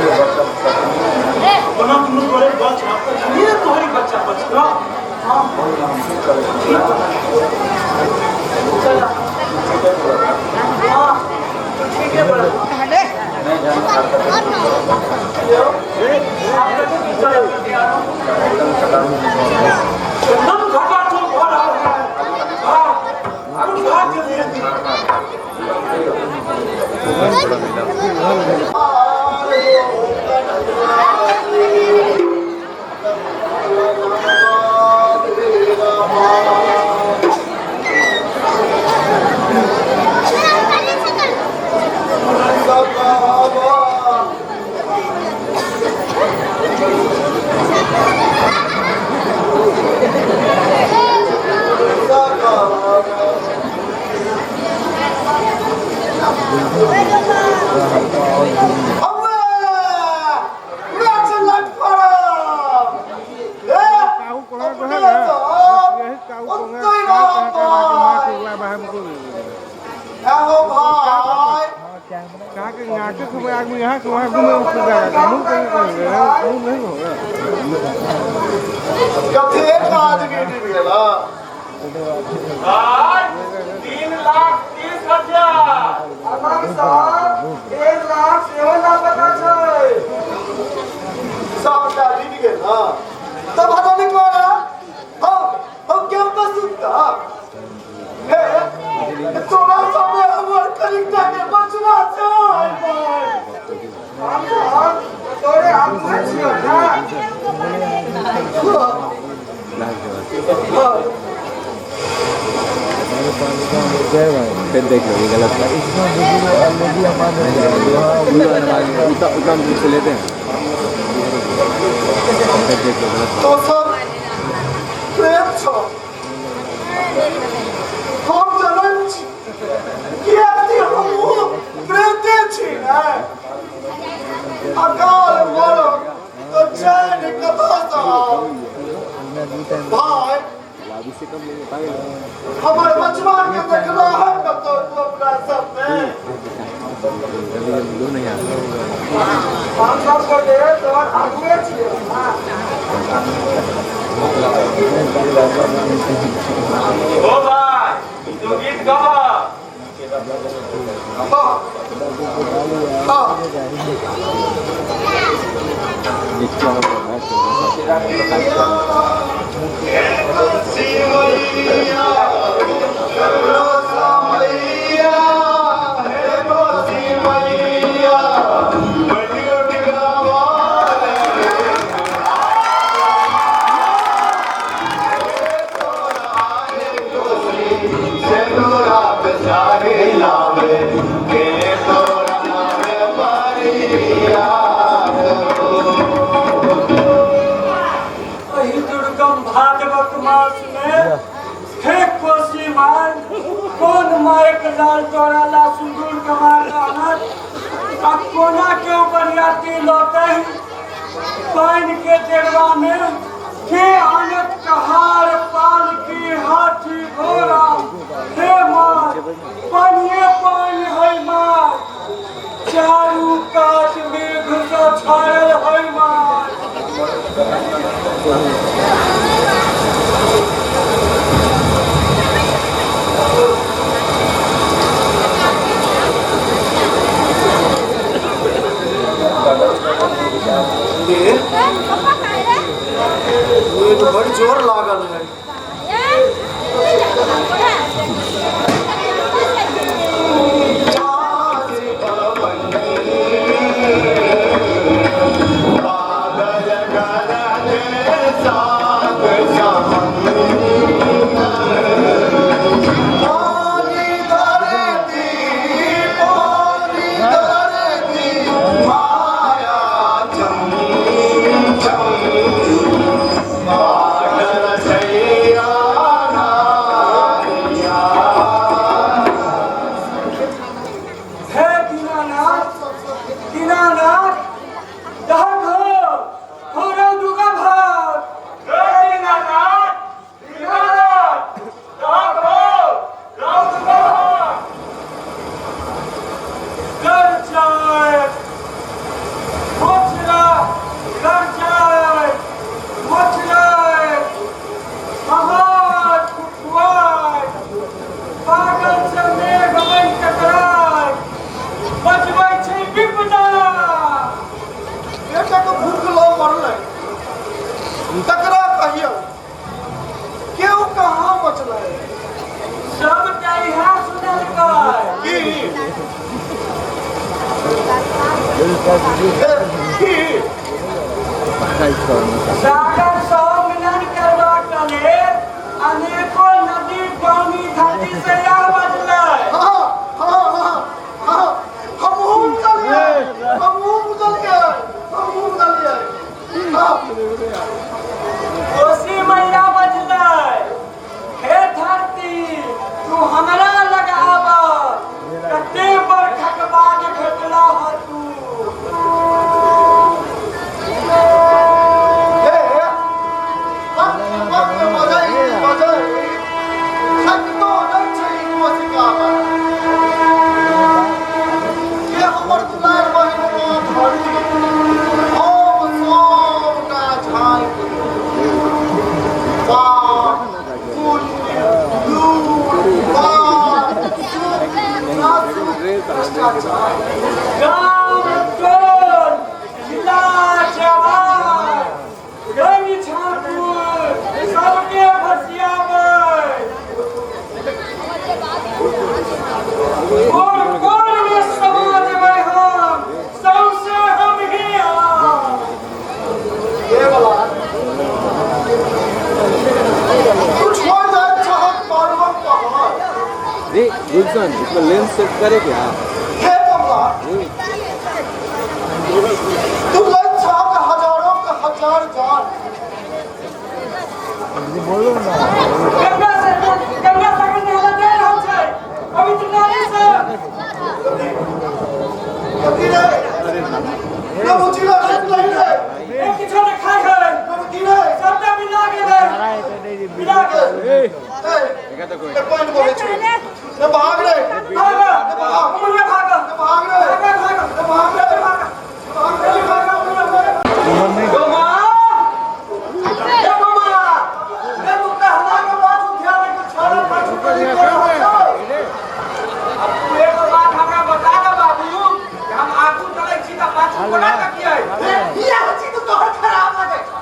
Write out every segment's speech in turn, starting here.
अपना दुनू तोरे बचब तऽ जनिए तोहरी बच्चा बचतौ। हाँ, ठीक बा। चला। हाँ, तो ठीक है बड़ा। हेलो, आप कथी की चला कर दिया? एकदम घटाटोल भऽ रहल है। हाँ, उठा के लिए। 3,30,000। 1 लाख सेहो लापता छै। सबटा डूबि गेल। हँ, तब हटल कोना? हम हम केओ तऽ सुनता हे, तोरा सबमे हमर कनिकटा के बचना छै। हम सब तोरे आगुए छियौ ने। फिर देख लो, ये गलत है। उतना उतना हम से लेते हैं, फिर देख लो, गलत। तो सब प्रेम छ, हम जनैत छी, कियाकि हमहूँ प्रेते छी ने। अकाल मरब तऽ चैन कतऽसँ आउ? भाय, हमर बचवा के देखला है कतौ तू अपना सबमे? हम सब गोटे तोहर आगुए छियौ ने। ओ भाइ, तू गीत गाबह। हाँ हाँ। एहि दुर्गम भादवक मास में, हे कोसी माय, कोन मायक लाल तोरा ला सिंदूर कमा कऽ आनत आ कोना के बरियाती लौतै? पानि के डेरवा में के आनत कहार, पालकी, हाथी, घोड़ा? हे माय, पानिये पानि है माय, चारू कात मेघ सँ छायल है माय। मेघ बड़ जोर लागल है। की सागर सँ मिलन करबाक लेल अनेको नदी पानी धरती से यार बजलै। हाँ हाँ हाँ हाँ, हमहूँ बुझलियै, हमहूँ बुझलियै, हमहूँ बुझलियै। हाँ। कोसी मैया बजलै, हे धरती तू हमरा लग आब, कते बरखक बाद भेटला ह तू। हे, वक्त वक्त बजै बजै थकितो नहि छै ई कोशिकामे। के हमर दुलार बहिन माँ धरती, हम सबटा झाँपि पाप पुण्य लूट पाप सुख नासुख भ्रष्टाचार गाम टोल जिला जवार रंग झाँकुर सबके भसियाबै। कोन कोन मे समा देबै हम, सौंसे हम ही आम। हे बला, तू छोड़ जाइत छहक पारुअक पहाड़। रे गुलशन, इसमें लेंस सेट करे क्या? हे कमला, तू लैत छहक हजारों के हजार जान। गंगा से गंगा सागर नहला दे रहल छै पवित्र नदी से। कथी रे? न बुझिला नहीं रे। एक किछो ने खाइ है। न की रे? सबटा मिला गेलै, मिला गेलै। ए, ए, पानि बहै छै। न भाग रे। भाग। न भाग। मुर्गा भाग। न भाग रे। भाग भाग। न भाग रे। भाग रे, भाग रे, भाग रे। गोमा, ए गोमा, ए तू कहला के पाछू ध्यान के छोड़ा पाछू करी के रहल छै। अब तू एगो बात हमरा बता दे बाबू कि हम आगू चलै छी तऽ पाछू कोना तकियै? इएह चीज तोहर खराब लगै छौ।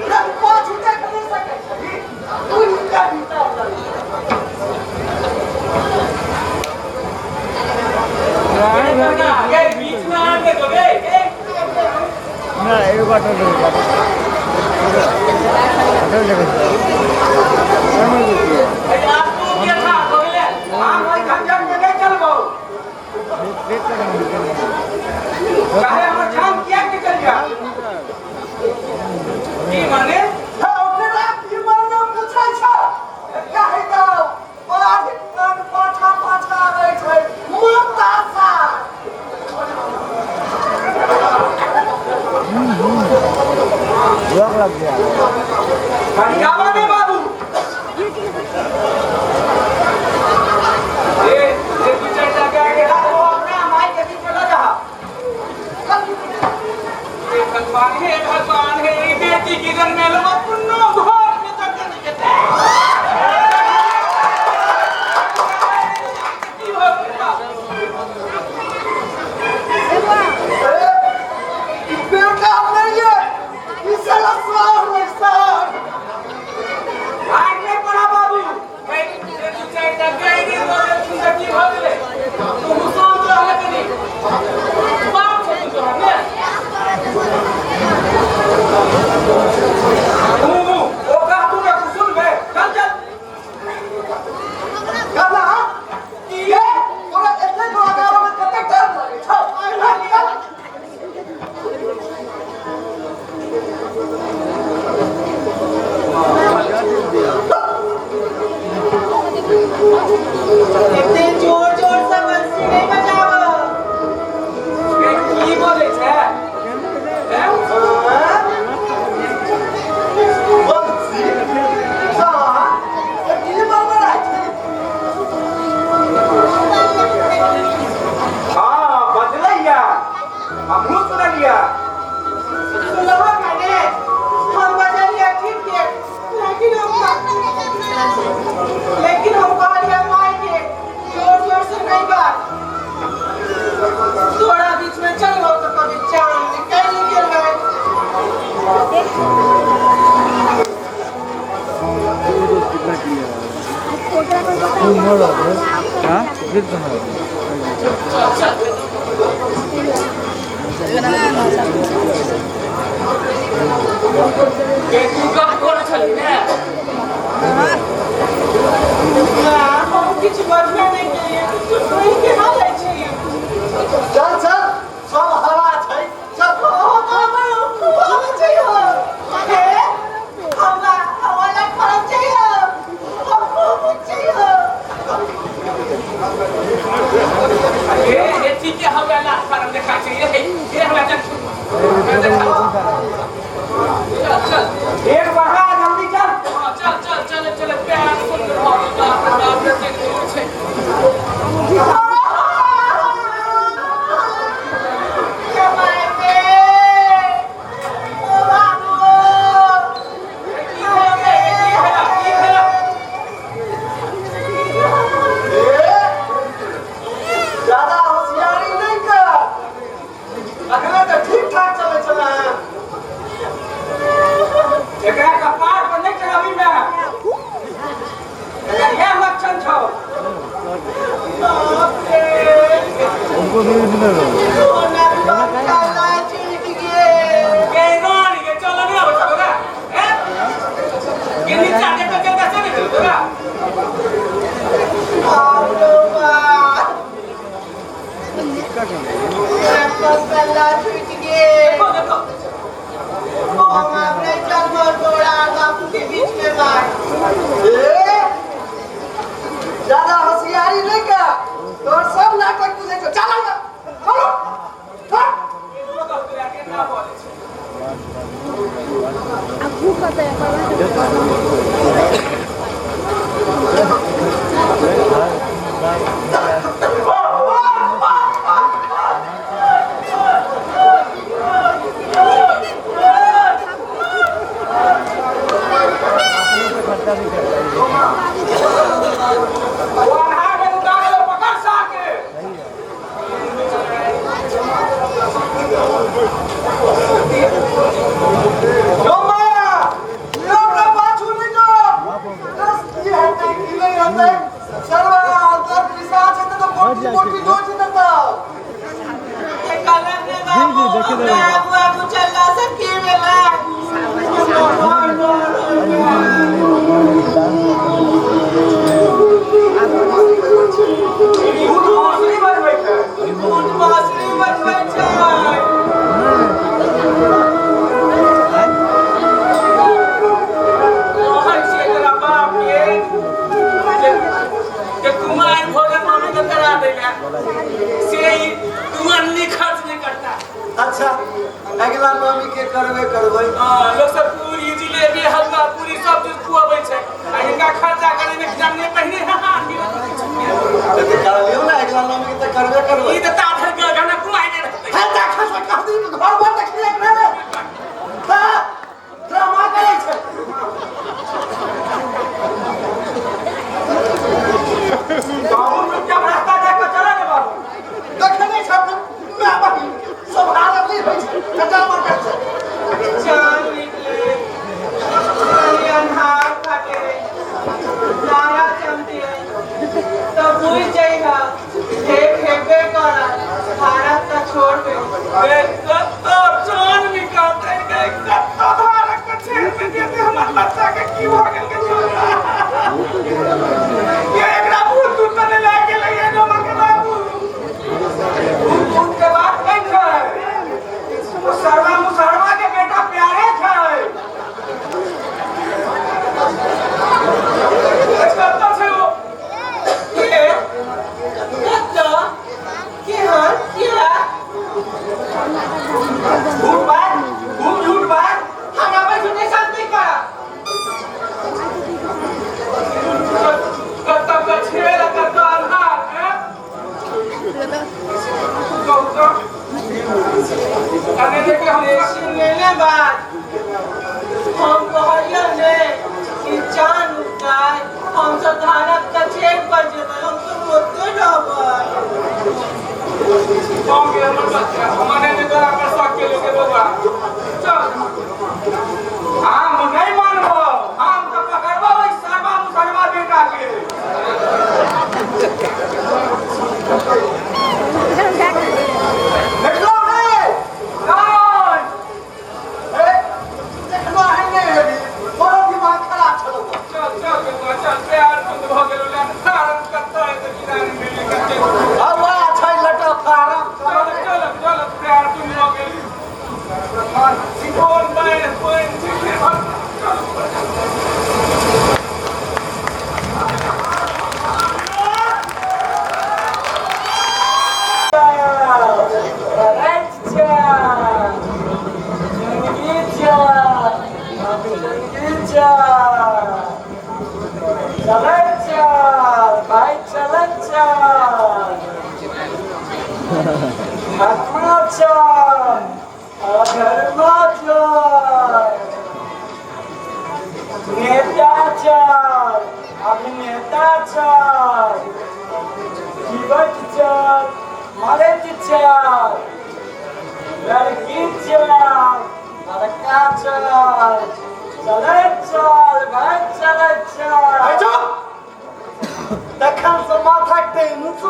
रे, पाछू देख नहि सकै छही। तू हिनका भीतर चल। गे, बीच में आके दो गे गे। ए, आज तू के था बोले हम ओइ झंझट में नहीं चलबौ। काहे हमर जान किया के चल जा की माने? हे, ओकरा की माने पूछै छौ? काहे तऽ बाढ़िक पानि पाछा पाछा आबै छै। मोतासा। खड़ियावा ने बाबू। ए ए, दू चारि टा के आगे राखो, अपना माई के बीच में ल जा। हे भगवान, हे भगवान, हे ई बेटी की जन्म में लोग पुन्नो घर में तक नहीं जेते। की भऽ गेल बाबू? अरे, ई बेटा नहीं है। ई साला सार है, सार। भाग नहीं पड़ा बाबू। ए, दू चारि टा गाय रे बोले सुन की भऽ गेलै? तू शांत रहले कनी। बाप छौ तू तोहर ने। तू ओ कह, तू ने सुनबे। चल चल। कहला, की ये? तोरा एतेक लगाबऽ में कतेक टाइम लगै छौ? आइ चल। एते जोर जोर से बंसी नहीं बजाव। ए, की बोलै छै? हैं? बंसी, सार, ए की बड़बड़ाइ छै? हाँ, बजलैया, हमहूँ सुनलिया। सुनलहो कने? हम बजलियै ठीक है, लेकिन हम कहलियै माय के जोर जोर से नहीं बात। तोरा बीच में चलबो तो कभी चांद निकल गेलै। कितना क्लियर है? हाँ, फिर सुना। के तू गप करै छली ने? ना, हम किछु बजबे नहि केलियै। तू सुनि केना लै छी? चल चल, सब हवा छै, चल। ए ए ठीक है, हमरा ला फारम देखा छै। ए ए हमरा चल देखा, चल चल। एक बढ़ा, जल्दी चल। हाँ, चल चल चल चल। पैर सुन भऽ गेल। बाप रे बाप, कतेक दूर छै। की भऽ गेल? की भेला? की भेला? ए, ज्यादा होशियारी नहि कर। अखने तऽ ठीक ठाक चलै छलै। एकरा कपार पर नहि चढ़ाबी मैं, एकर इएह लक्षण छौ। गे रानी गे, चल नहि आबै छौ तोरा? हैं गे, नीचा देखऽ चलता से नहि भेल तोरा? देखो देखो। ए, ज्यादा होशियारी नहि कर, तोहर सब नाटक बुझै छौ। चल आगे, चलो, चल। तोरा केना बोलै छै? ओ अन्हार में नुका गेलो, पकड़ सार के। जो माया, यो हमरा पाछू नहि जो। बस की हेतै, की नहि हेतै? सरवा अंतर पिशाच हेतै तऽ मोटी मोटी नोच देतौ। जी जी, देखे देखे। भूत बाँसुरी बजबै छै। भूत बाँसुरी बजबै छै। कहै छियै तोरा बाप के जे जे कुमार भोजन मामी के करा देला से ई तू अन्नी खर्च नहि करता। अच्छा, अगिला नवमी के करबे करबै। हाँ, लोग सब पूरी जिलेबी हलवा पूरी सब चीज खुआबै छै आ हिनका खर्चा करे में जाने पहिने। हाँ हाँ, तऽ करलियौ ने, अगिला नवमी के तऽ करबे करबै। ई तऽ ताधर के गाना कुमाइ नहि रहतै। हे, देख से कह दी, घर पर देखिए एकरा रे। हाँ, ड्रामा करै छै। बाबू, चुपचाप रास्ता देख कऽ चला ने बाबू। देखै नहि छै अपन माय बहिन स्वभाव नहि होइ छै, ड्रामा करै छै। चांद निकले, खाली अन्हार फाटे, तारा चमके, तो बुझ जइहा हे हेबे करत, भारत तऽ छोड़बे। गे कत्तो चान निकालतै गे, कत्तो धारक के छेड़ में देते हमर बच्चा के की भऽ गेल गे? ये एकरा भूत तूत तऽ नहि लागि गेलै ये डोमा के बाबू? भूत भूत के बात नहि छै, ओ सरवा मुसरवा के बेटा प्यारे छै। कत्तो छै ओ? के कत्तो केहन किया? झूठ बात, खूब झूठ बात। हमरा पर झूठे शब्द नहि करा। कत्तो के छेड़, कत्तो अन्हार हैं? कहू तऽ अने देखे हम। सुनले बात, हम कहलियै ने कि चांद उगतै, हम सब धानक कछेर पर जेबै, हम सब ओतै रहबै। भऽ गेल हमर बच्चा, हमर नहि तोरा पर शक केलौ के बौआ, चल। हम नहि मानबो, हम तऽ पकड़बो ओहि सरवा मुसरवा बेटा के। देखलो रे? ना।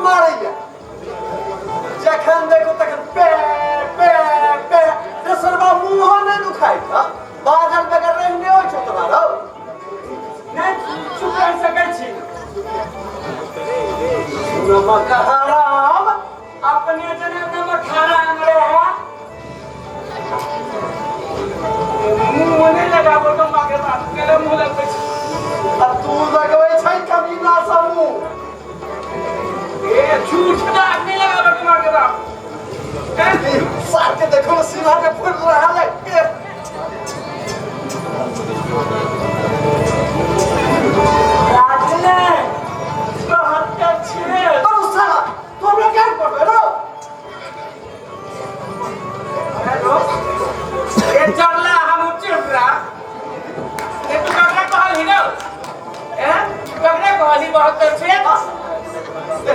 मारैया। जखन देखो तखन पे पे पे। रे सरबा मुंहो नहि दुखाइ छ, बाजल बगैर रहि नहि होइ छौ तोरा रौ। नहि चुप रहि सकै छी। नमक हराम। अपने जना नमक हराम रहे। मुँह नहि लगाबो तो माँ के बाप केला मुँह लगबै छै। आ तू लगबै छै कमीना सब मुँह। ए झूठ दाग नहीं लगाबो के माँ के बाप। सार के देखो न सीना के फूल रहा है। राजने बहत्तर छे। अरे साला तू हमरा क्या करबे रो? हेलो ए चलला हम चिड़रा ए तू ककरा कहलही रौ? ए ककरा कहलही 72 छे?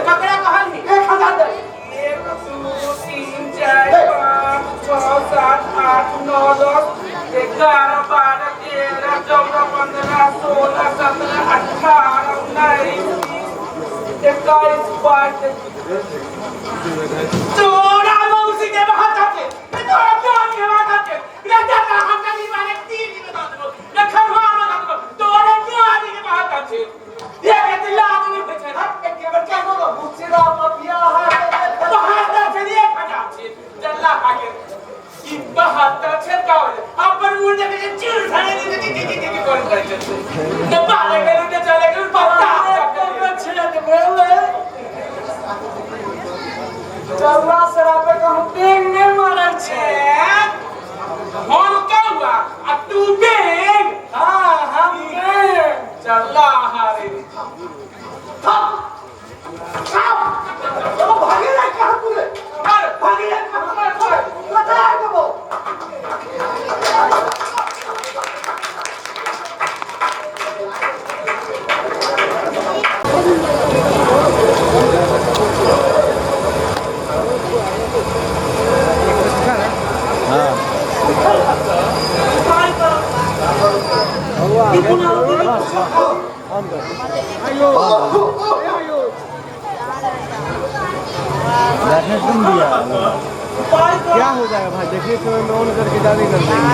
ककरा कहलही? 1000 दे। 1 2 3 4 5 6 7 8 9 10 11 12 13 14 15 16 17 18 19 20 21 22। तोरा मौसी के बहुत आते तोरा नानी के बहुत आते रे दादा हम कली वाले तीन में दऽ देबो रे खरवार में दऽ देबो। तोरा नानी के बहुत आते ये के लाज नहीं होइ छै। एक बेर क्या बोलो मुसिरा पपिया है। 72 छै 1000 छै जल्ला हाके ई 72 छै का होले अपन मुंह देखे छै चिड़ धरे दी दी दी दी दी कर करे छै ने बाले गेलु ने चले गेलु बत्ता छेद भेलै। कौआ शराबे कहूँ बेंग नहि मारै छै। हम कौआ आ तू बेंग? हाँ हम बेंग। चल्ला हारे तो भागे ना कहां पूरे मार भागे ना मार मार बता देबो। बैठने तुम दिया क्या हो जाएगा भाई? देखिए समय में ऑन करके जाने कर देंगे।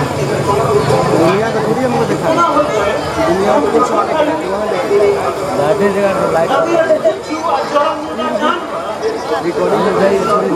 दुनिया का थोड़ी हमको दिखा, दुनिया को कुछ बैठने जगह पर लाइट रिकॉर्डिंग में जाइए थोड़ी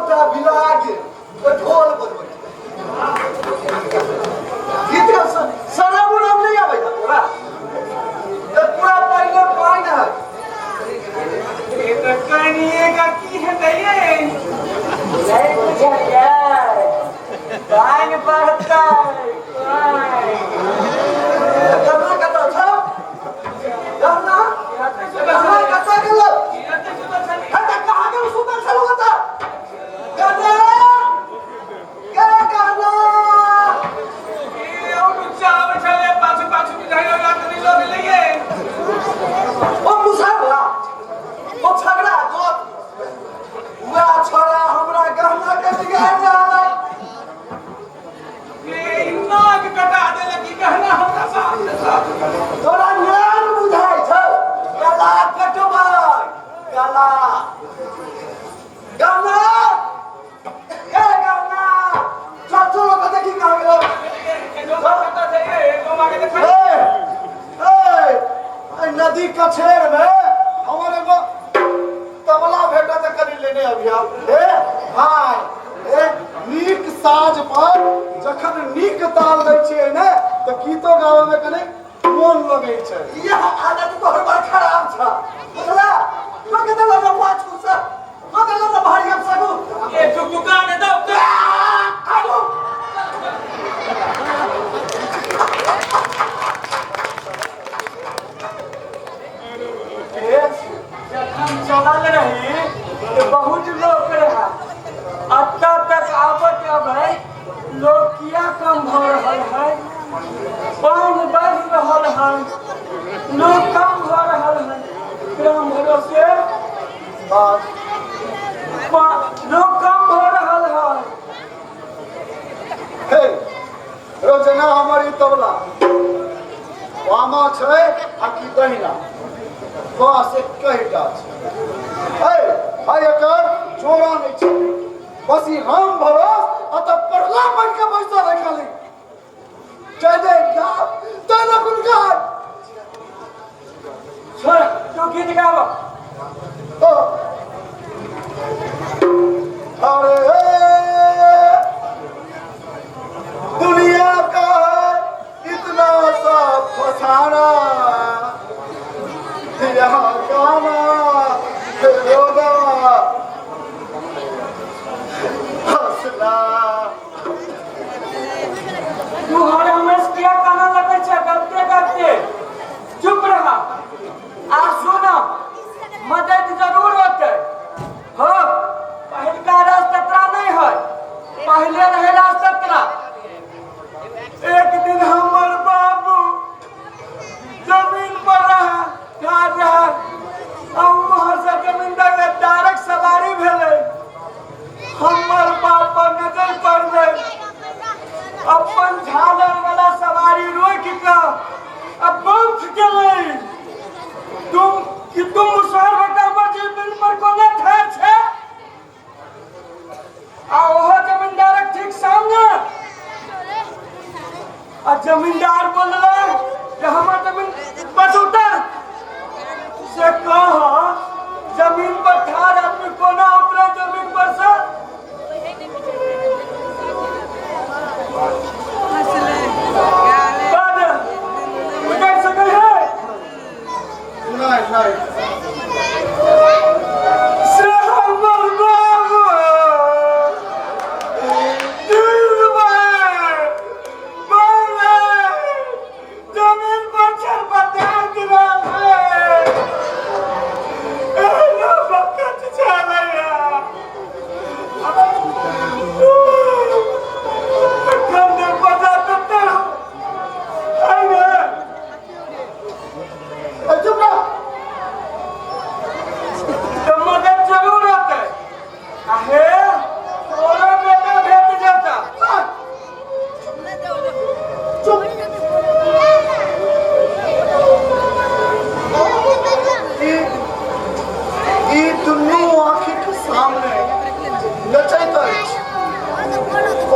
सबटा बिला गेल तऽ ढोल बजबै छै। गीत गाब शरम उरम नहि आबै छै तोरा तऽ पूरा पानि पानि है। ई तऽ कनिए का की हेतै ये? नहि बुझलियै, पानि पड़तै पानि। गहना कतऽ छौ? गहना गहना कतऽ गेलौ? एतै सुतल छली। हट, कहाँ गेल सुतल छलौ ओतऽ? गहना गे गहना। ई और ऊँचा आबै छलै, पाछू पाछू बुझाइ रात नहि लऽ गेलै ये। ओ मुसहरवा, ओ छगड़ा गोत वएह छोड़ा हमरा गहना के बिगाड़ रहल है। ये नाक कटा देलक ई गहना हमरा बाप रे बाप। तोरा ज्ञान बुझाइ छौ? गला कटबै गला। गहना ए गहना, चल चल ओकरा देखी कहाँ गेलौ। ए डोमा कतऽ छै ये? डोमा के देखा। ए ए एहि नदी कछेर में हमर एगो तबला भेटत तऽ कनि लेने अबिहा। ए भाय, ए नीक साज पर जखन नीक ताल दै छियै ने तऽ गीतो गाबै में कनि मोन लगै छै। इएह आदत तोहर बड़ खराब छ, बुझला? लोक देलक ने पाछू से, लोक देलक ने भारी हम सगु। ए टुकटुका ने दौ। आगू। ए, जखन चलल रही तऽ बहुत लोक रहे, एतऽ तक आबत अबै लोक किया कम भऽ रहल है? पानि बढ़ि रहल है, लोक कम भऽ रहल है। राम भरोसे लोक कम भऽ रहल है। हे रोजना, हमर ई तबला बामा छै आ कि दहिना, बस एकहिटा छै। है है एकर जोड़ा नहि छै। बस ई राम भरोस अतऽ पढ़ला बनि के बैसल है खाली। जय जय गाम जय लखुन घाट। छोड़, तू गीत गाब। ओ अरे दुनिया का है इतना सा फसाना, यहाँ गाना रोना हंसना। तू हर हमेश किया काना लगै छै गलते गलते? चुप रह आ सुन, मदद जरूर होतै। हो, पहिलका राजतंत्र नहीं है, पहले रहे राजतंत्र। एक दिन हमर बाबू जमीन पर रहा ठाढ़ रहा आ उम्हर से जमींदार डायरेक्ट सवारी भेलै। हमर बाप पर नजर पड़लै, अपन झालर वाला सवारी रोकि कऽ आ बौख गेलै, तुम कि तुम मुसहर बेटा हमर जमीन पर कोना ठाढ़ छै? आ ओहो जमींदारक ठीक सामने। आ जमींदार बोललै जे हमर जमीन पर से उतर। से कह, जमीन पर ठाढ़ आदमी कोना उतरे जमीन पर से? बाद उतर सकै है? नहीं नहीं। से हमर बाबू दिलबर बोले जमीन पर छरपटा गिरल है, एहनो वक्त चलैया। एखन ने बजा तऽ है ने। ए, चुप रह। तऽ मदद जरूर होतै। आ हे, तोरो बेटा भेट जेता। चुप। ई ई दुनू आँखिक सामने नचैत अछि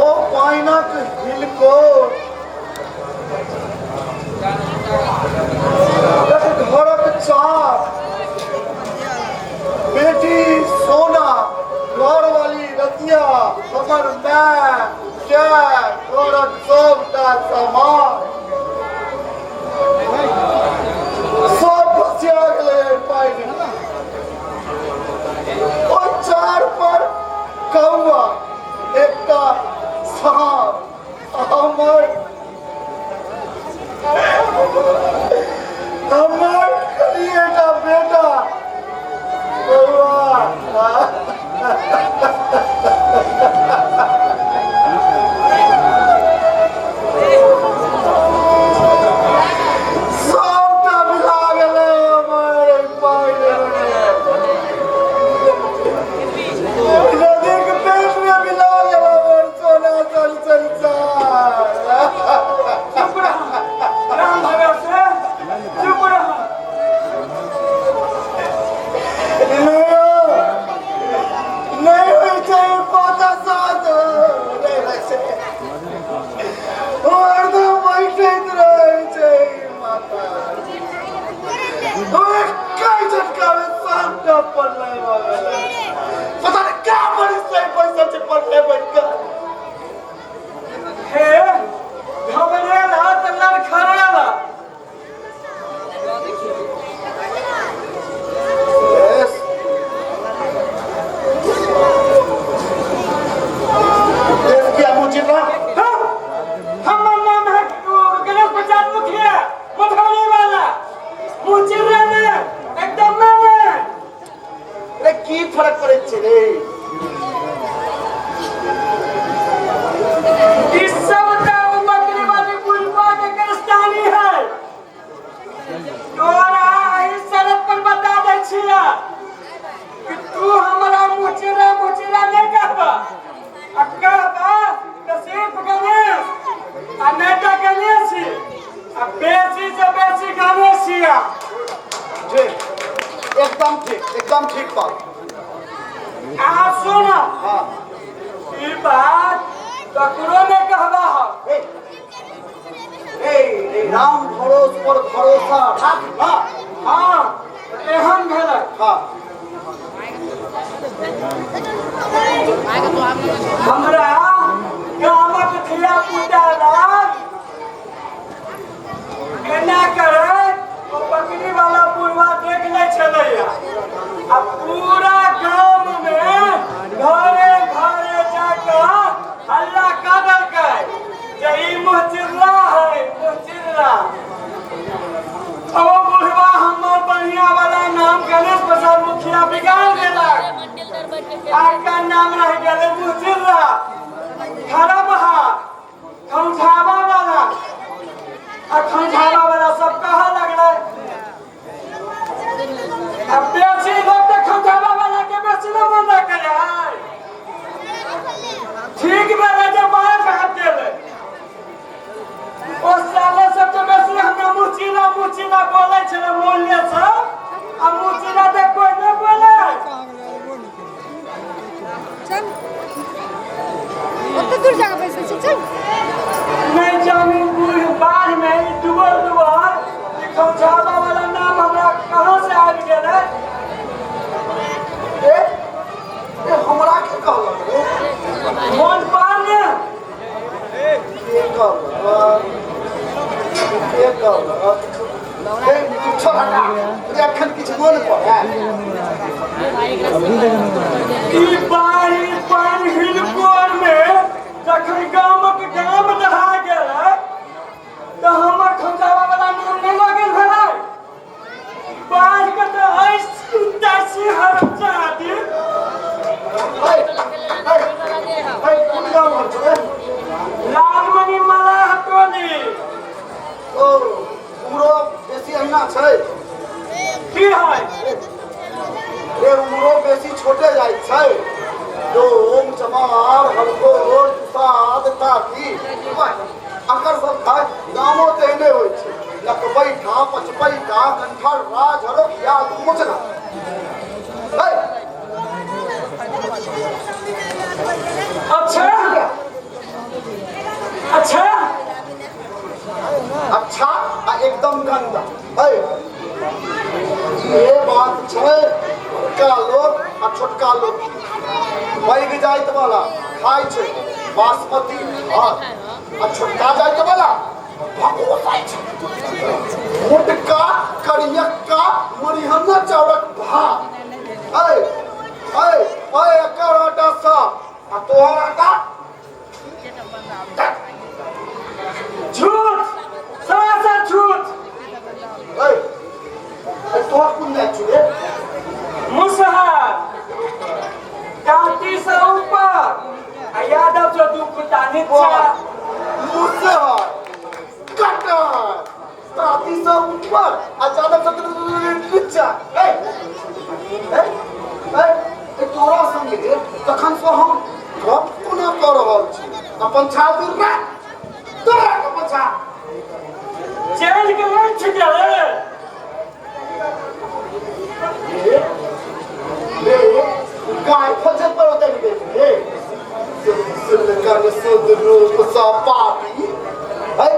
ओ पाइनक हिलकोर, घरक चार, बेटी सोना, घरवाली रतिया। किया हमर my गाय घरक सबटा सामान सब भसिया गेलै एहि पानिमे। ओहि चार पर कौआ एकटा साँप हमर हमर एकटा बेटा बौआ। सबटा मिला गेलै हमर एहि पानिमे। नदीक पेटमे मिला गेल हमर सोना सन संसार। चुप रह राम भरोसे, चुप रह। नहि होइ छै पता साथ नहि होइ छै। ओ हरदम बैठैत रहै छै माता। ओ एकै झटकामे सबटा पड़लै भऽ गेलै। पता नहि क्या बरिस छै पैसा छै पड़लै बैठ कऽ। हे, घबरेला तऽ लड़खड़ेला। Yes. देश किया मुझे ना? हाँ, हमर नाम है गणेश प्रसाद मुखिया, मधुबनी वाला। मुचिर्रा ने एकदम ने। अरे की फर्क पड़ै छै रे? ई सबटा ओ बकरी वाली बुढ़वा के करिस्तानी है। तोरा एहि शरत पर बता दै छिया कि तू हमरा मुचिरा मुचिरा नहि कहबा, आ कहबा तऽ सिर्फ गणेश आ नहि तऽ गणेश ही, आ बेसी से बेसी गणेश हिया। ठीक, एकदम ठीक, एकदम ठीक बात। अहाँ सुन। हाँ। ई बात ककरो नहि कहबा हम। ए, ए, ए, राम भरोस पर भरोसा राख ना। हाँ, एहन भेलै। हाँ। हमरा गामक धिया पुता लग एना करे ओ बकरी वाला बुढ़वा देख लै छलैया आ पूरा गाम मे घरे घरे जाकऽ हल्ला कऽ देलकै जे ई मुहचिल्ला है, मुहचिल्ला। ओ बुढ़वा हमर बढ़िया वाला नाम गणेश प्रसाद मुखिया बिगाड़ देलक। आका नाम रह गेलै मुहचिल्ला, खरबहा, खौंझावा वाला। आ खौंझावा वाला सब कहऽ लगलै। आ बेसी लोग तऽ खौंझावा वाला के बेसी न मन रखै है। ठीक भेलै जे बाहर भाग गेलै। ओ साले सब तऽ बेसी हमरा मुचिला मुचिला बोलै छलै मूल्य सब, आ मुचिला तऽ कोइ नहि बोलै। चल, ओते दूर जाके बैसल छै, चल। नहि जानी बूढ़ बाढ़ में डूबल डूबल ई खौंझावा वाला नाम हमरा कहाँ से आबि गेलै। ए, ए, हमरा के कहलक रे? मोन पार ने। के कहलक? के कहलक? ए, तू छोड़, हटा। अरे अखन किछु मोन पड़ै। ई बाढ़ि पानि हिलकोर में जखन गामक गाम दहा गेलै तऽ हमर खौंझावा वाला नाम नहि लगल भेलै। बाढ़ के तऽ ऐसी तैसी हरमजादी। ए, ए, ए, कोन गाम घर छौ रे? लालमणि मलाह टोली। ओ उमरो बेसी अहिना छै। की है? रे उमरो बेसी छोटे जाइ छै। डोम चमार हरकोर साद ताकी अकर सब खाय नामो तेहने होइ छै। लकबैठा पचपैठा कंठर्रा झरोखिया मुचना। ए, अच्छा अच्छा अच्छा आ एकदम गंदा। ए, ये बात छै बड़का लोक आ छोटका लोक। पैघ जाति वाला खाइ छै बासमती भात आ छोटका जाति वाला भकोसाइ छै मोटका करियक्का मरिहना चाउरक भात। ऐ ऐ ऐ एकर आटा साफ आ तोहर आटा झूठ, सरासर झूठ। ऐ ऐ तोहर कोन जाति छौ रे? मुसहर जाति से ऊपर आ यादव से दू कुत्ता नीचा। मुसहर कटर ताती से ऊपर आ यादव से नीचा। ऐ ऐ ऐ ए तोरा संगे तखन से हम गप कोना कऽ रहल छी? अपन छाती राख, तोरा के पछा चलि गेलै छिटले। रे रे गाय फजल पर उतरि गेल रे। सुनकर शुद्ध रूप सँ पापी है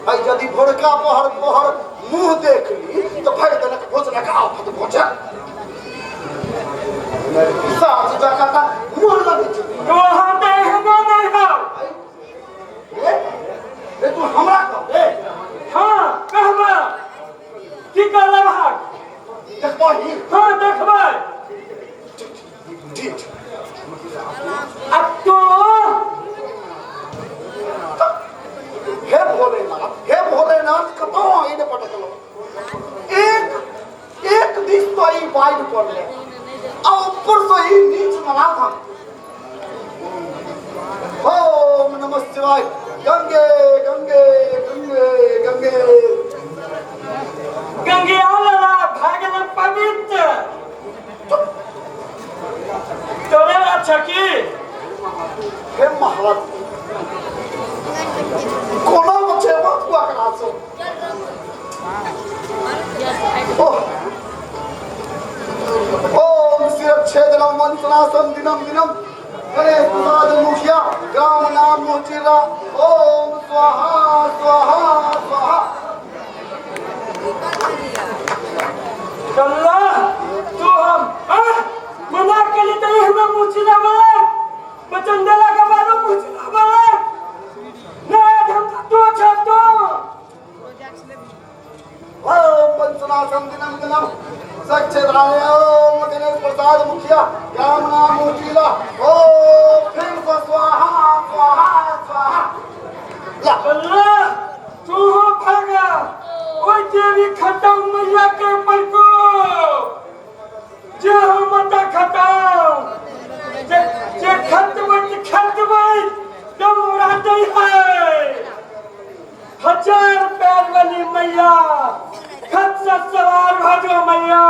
है यदि भोरका पहर तोहर मुंह देख ली तऽ भरि देलक भोजनक आफत भोजन। सास जकाँ तऽ मुँह लगै छै। तोहर तऽ एहनो नहि हौ। रे रे तू हमरा कह रे। हाँ कहबै की करब भाग देखबही? हाँ देखबै। ठीक। अब तो हे भोलेनाथ, हे भोलेनाथ, कतौ आइन पटकलो। एक एक दिस तो ई बाढ़ि पड़ले आ ऊपर से ई नीच मलाथ। ओम नमः शिवाय। गंगे गंगे गंगे गंगे गंगे आला भागल पवित्र तोरे अच्छा की। हे महाराज, कोना बचेबो तू एकरा से? ओह ओम शिरच्छेदनम वंशनाशम दिनम दिनम गणेश प्रसाद मुखिया ग्राम नाम मोचिरा। ओम स्वाहा स्वाहा स्वाहा। चल्ला तू हम मना के लिए तो हमें मुचिरा बोले वचन देला के बाद मुचिरा बोले नहीं हम तो छतो। ओम वंशनाशम दिनम दिनम सक्षेत्राय ओम गणेश प्रसाद मुखिया ग्राम नाम मोचिला। ओम फिर से स्वाहा स्वाहा स्वाहा। ला चल्ला तू हो भागा ओए देवी खत्म मैया के ऊपर को जे हम मता खत्म जे जे खत्म खत्म तुम उड़ाते है। हजार पैर वाली मैया खत से सवार भाजो मैया,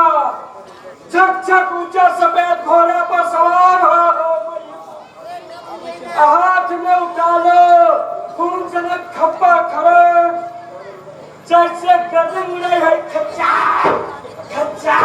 झक झक ऊंचा सफेद घोड़े पर सवार हो मैया, हाथ में उठा लो खून सनक खप्पा खड़े जैसे गर्दन उड़ाई है खच्चा खच्चा।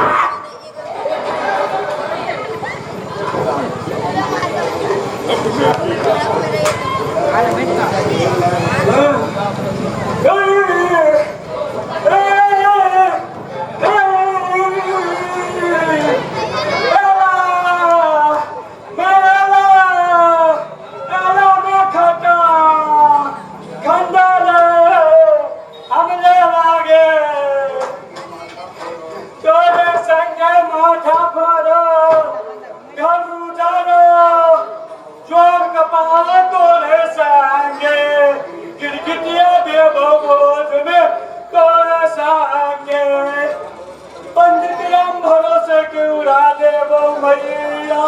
मैया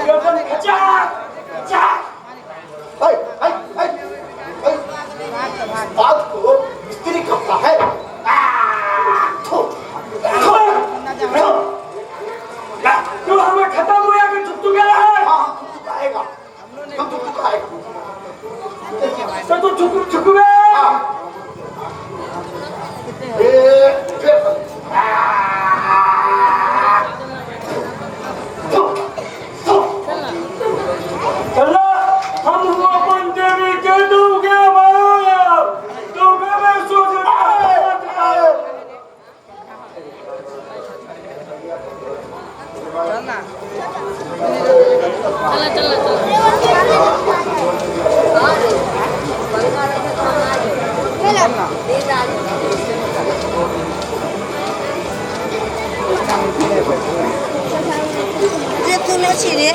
गर्दन खचा खचा। ऐ ऐ ऐ ऐ बात को स्त्री कपड़ा है। थो थो थो। तू हमें खत्म हो गया कि चुप गया है? हाँ हम थुक आएगा, हम थुक आएगा। तो तू चुप चुप गया। हाँ ए फिर थो थो। चलो हम अपन देवी के दूंगे बाप दूंगे मैं सोच। चल। दुनू छी रे।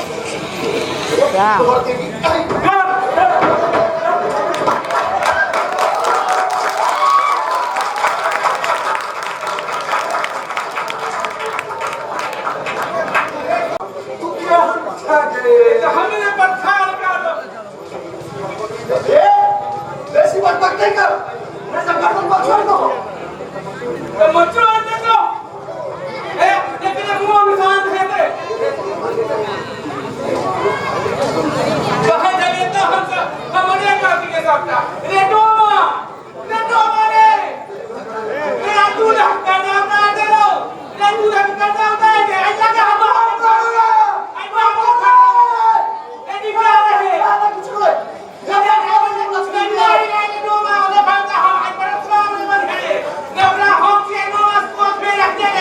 तोहर देवी तू केहन छह गे? हमरे पठार काटब। ए, बेसी बकबक नहीं कर, नहीं तो गर्दन पर छोड़ दो। तऽ मचोड़ देतो। ए, देखने मुँह में शांत हेतै। कहे जलिए तऽ हमसब हमरे काटी के सबटा। रे डोमा, रे डोमा रे। रे तू रख कर नाम ना देलो। रे तू रख कर नाम ना दे। ऐसा के हम आई बाबू रे निकला रहे। आना किछु नहीं।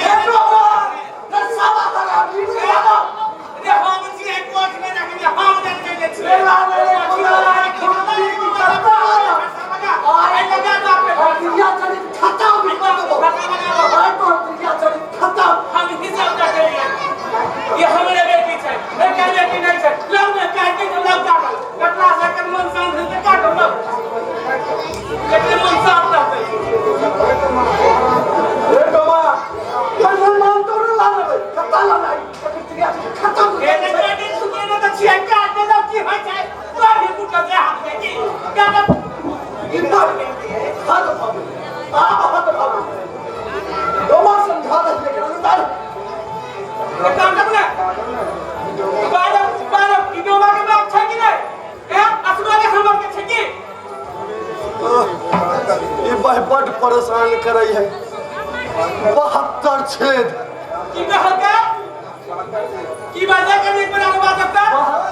ए, डोमा, रे साला हरामी, रे साला। दिया चली खत्म भी कर दो। आय तोहर दिया चली खत्म। रे डोमा, कन्हन मान तो रे लाने रे, कत्ता लाना आई, तकर दिया चली खत्म कर इतना हद भावे, आप हद भावे। डोमा समझा दे लेकिन अनुदान ई बह बड परेशान करे है। 72 छेद। की कहलकै? की बाजै कनी एक बेर आरो बाजब तऽ?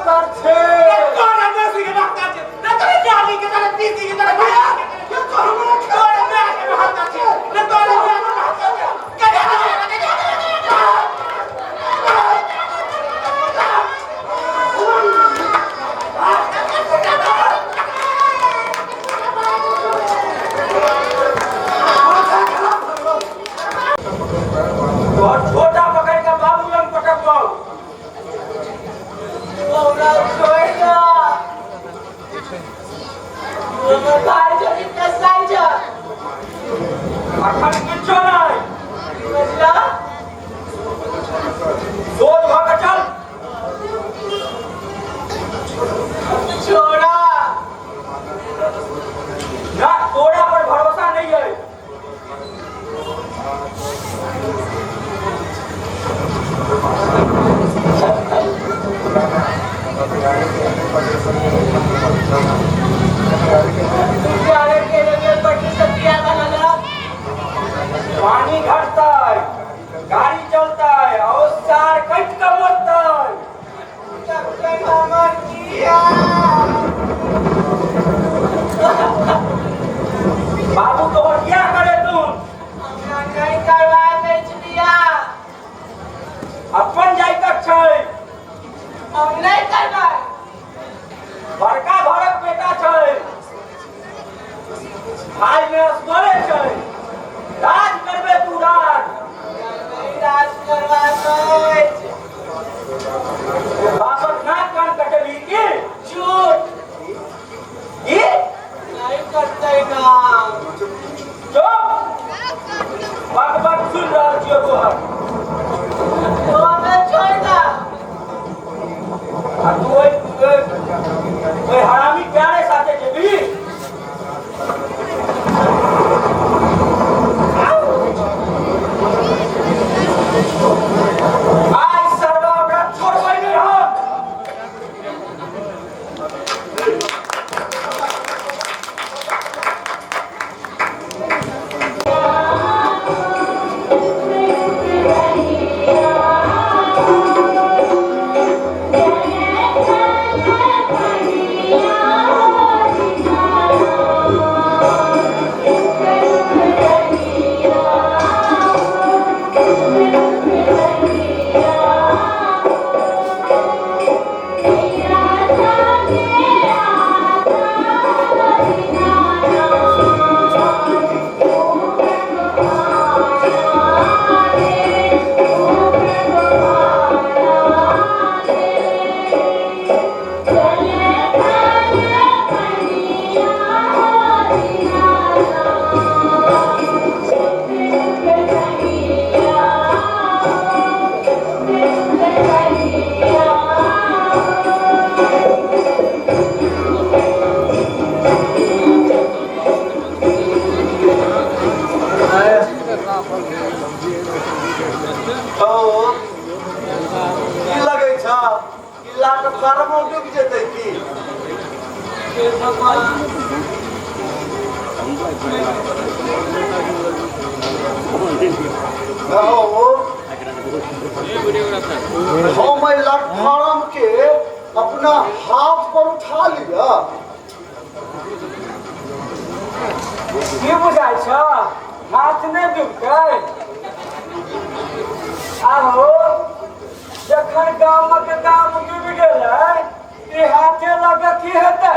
72 छेद। तोरा बेसी के बहता छै। ने तोरे डाली के तोरे पीसी के तोरे भैया के तोरे माय के बहता छै। ने तोरे माय के बहता छै। कने तोहर छोटा पकड़ के बाबू लग पटकबौ। हमरा छोड़ दो। हमर भाई जल्दी कसाई छ। अखन किछो नहि। बजला सोझ भऽ के चल। छोड़ा। ना, तोरा पर भरोसा नहीं है। प्यारे के लिए पट्टी सतिया बनला। पानी घटतै, गाड़ी चलतै और सार कटि के मरतै। तखन हमर किया? बाबू तोहर बियाह करेतुन। हमरा नहि करबाक अछि बियाह। अपन जाइतक छै। हम नहि करबै। बड़का घरक बेटा छै, भाई में असगरे छै। राज करबे तू राज। हमरा नहि राज करबाक अछि। बापक नाक कान कटेबही की? झूठ। की? नहि कटतै नाम। चुप। बक बक सुन रहल छियौ तोहर। तो हमरा छोड़ दे। आ तू ओहि ओहि ओहि हरामी प्यारे साथे जेबही? आइ सरवा ओकरा छोड़बै नहि हम। Yeah. हे भगवान। हम प्लेटफॉर्म के अपना हाथ पर उठा लिया। की बुझाइ छ, हाथ नहि डुबतै? आहो, जखन गामक गाम डूबि गेलै, ई हाथे लऽ कऽ की हेतै?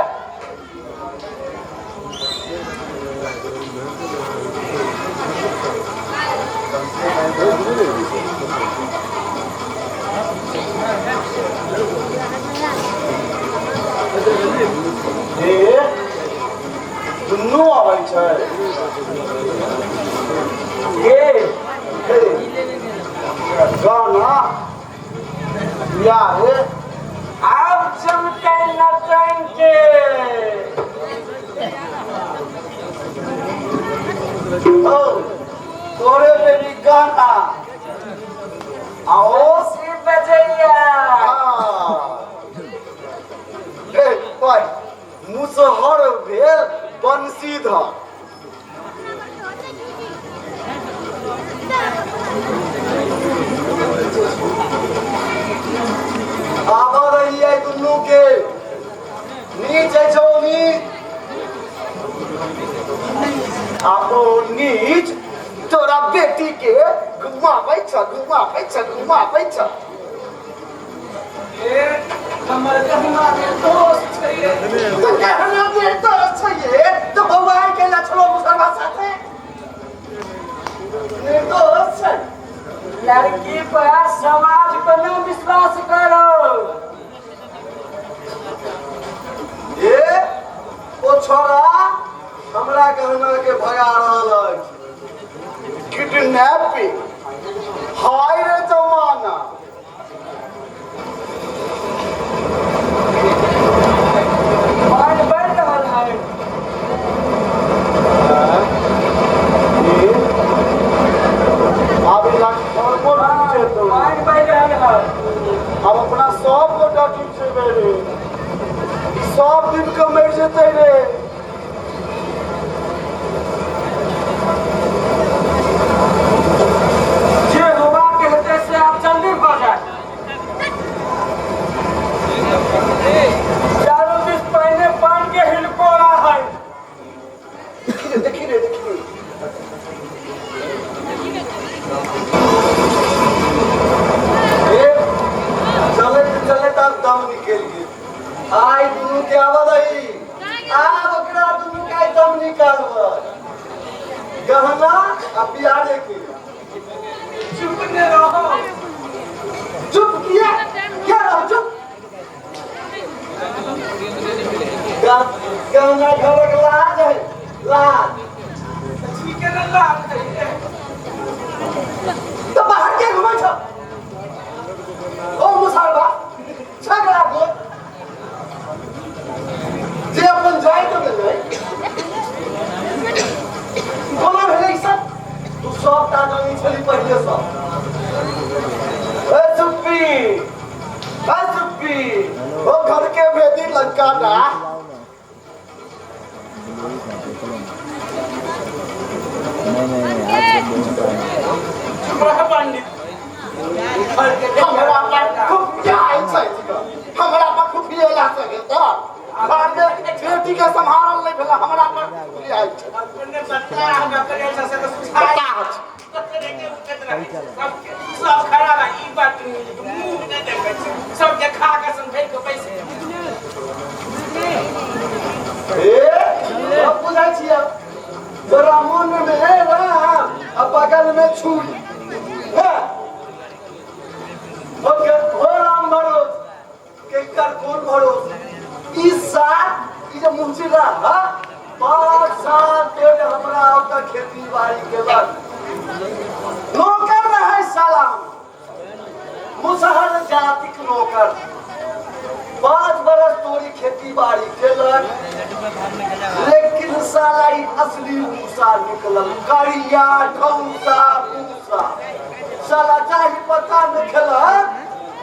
हे, दुनू आबै छै। हे। हे, गाना या रे। आब चमकै नचन के। ओ तोरे बेटी गाना आओ से बजैया। हाँ। हे भाई, मुसहर भेल बंशीधर। आबऽ रहियै दुनू के नीच छौ नीच आ ओ नीच तोरा बेटी के घुमाबै छ, घुमाबै छ, घुमाबै छ। ए, हमर गहना के दोष छै। तो गहना के दोष छै ये तो बौआ के लछलो मुसलमान साथे निर्दोष छै। लड़की पर समाज पर न विश्वास करो। ए ओ छोरा हमरा गहना के भगा रहल अछि। किडनैपिंग, हाय रे जमाना। पानि बढ़ि रहल है। ए, आब ई लठफड़को डूबि जेतौ। पानि बढ़ि रहल है। आब अपना सब गोटा डूबि जेबै रे, सब डूबि कऽ मरि जेतै रे। जे होबाक हेतै से आब जल्दी भऽ जाय। चारू दिस पहिने पानि के हिलकोरा है। देखी रे, देखी रे, देखी रे। ए, चलैत चलैत आब दम निकलि गेल। आइ दुनू के आबऽ दही, आब ओकरा दुनू के आइ दम निकालबै, गहना आ बियारे के। चुप ने रहो। चुप किया क्या रहो चुप? गहना घरक लाज है, लाज। ठीक है ना, लाज है। तो बाहर के घुमै छ ओ मुसलबा झगड़ा को जे अपन जाय तो भेलै, कोना भेलै ई सब? तू सबटा जानै छली पहिले सँ। ए चुप्पी, ए चुप्पी, ओ घर के भेदी लंका ना। चुप रह पंडित। हमरा पर खुफिया छै, हमरा पर खुफिया सके तऽ घर में बेटी के सम्हारल नहीं भेला, हमरा पर खुफिया छै। अपने बच्चा हमरा करे छै से तऽ सुझाइ पता छै। सबके सब खराब है। ई बात मुंह नहि देखै छै, सबके खा के सन भरि के पैसे। ए, सब बुझै छियै, तोरा मन में है राम आ बगल में छुरी है। ओके, हो राम भरोस केकर कोन भरोस? ई साल ई जे मुंशी रहा 5 साल तोरे हमरा ओतऽ खेती बाड़ी के बाद नौकर रहे साला, मुसहर जातिक नौकर। 5 बरस तोरी खेती बाड़ी केलक, लेकिन साला ई असली मूसा निकलल, करिया ढौसा मूसा। साला जाहि पता में खेलक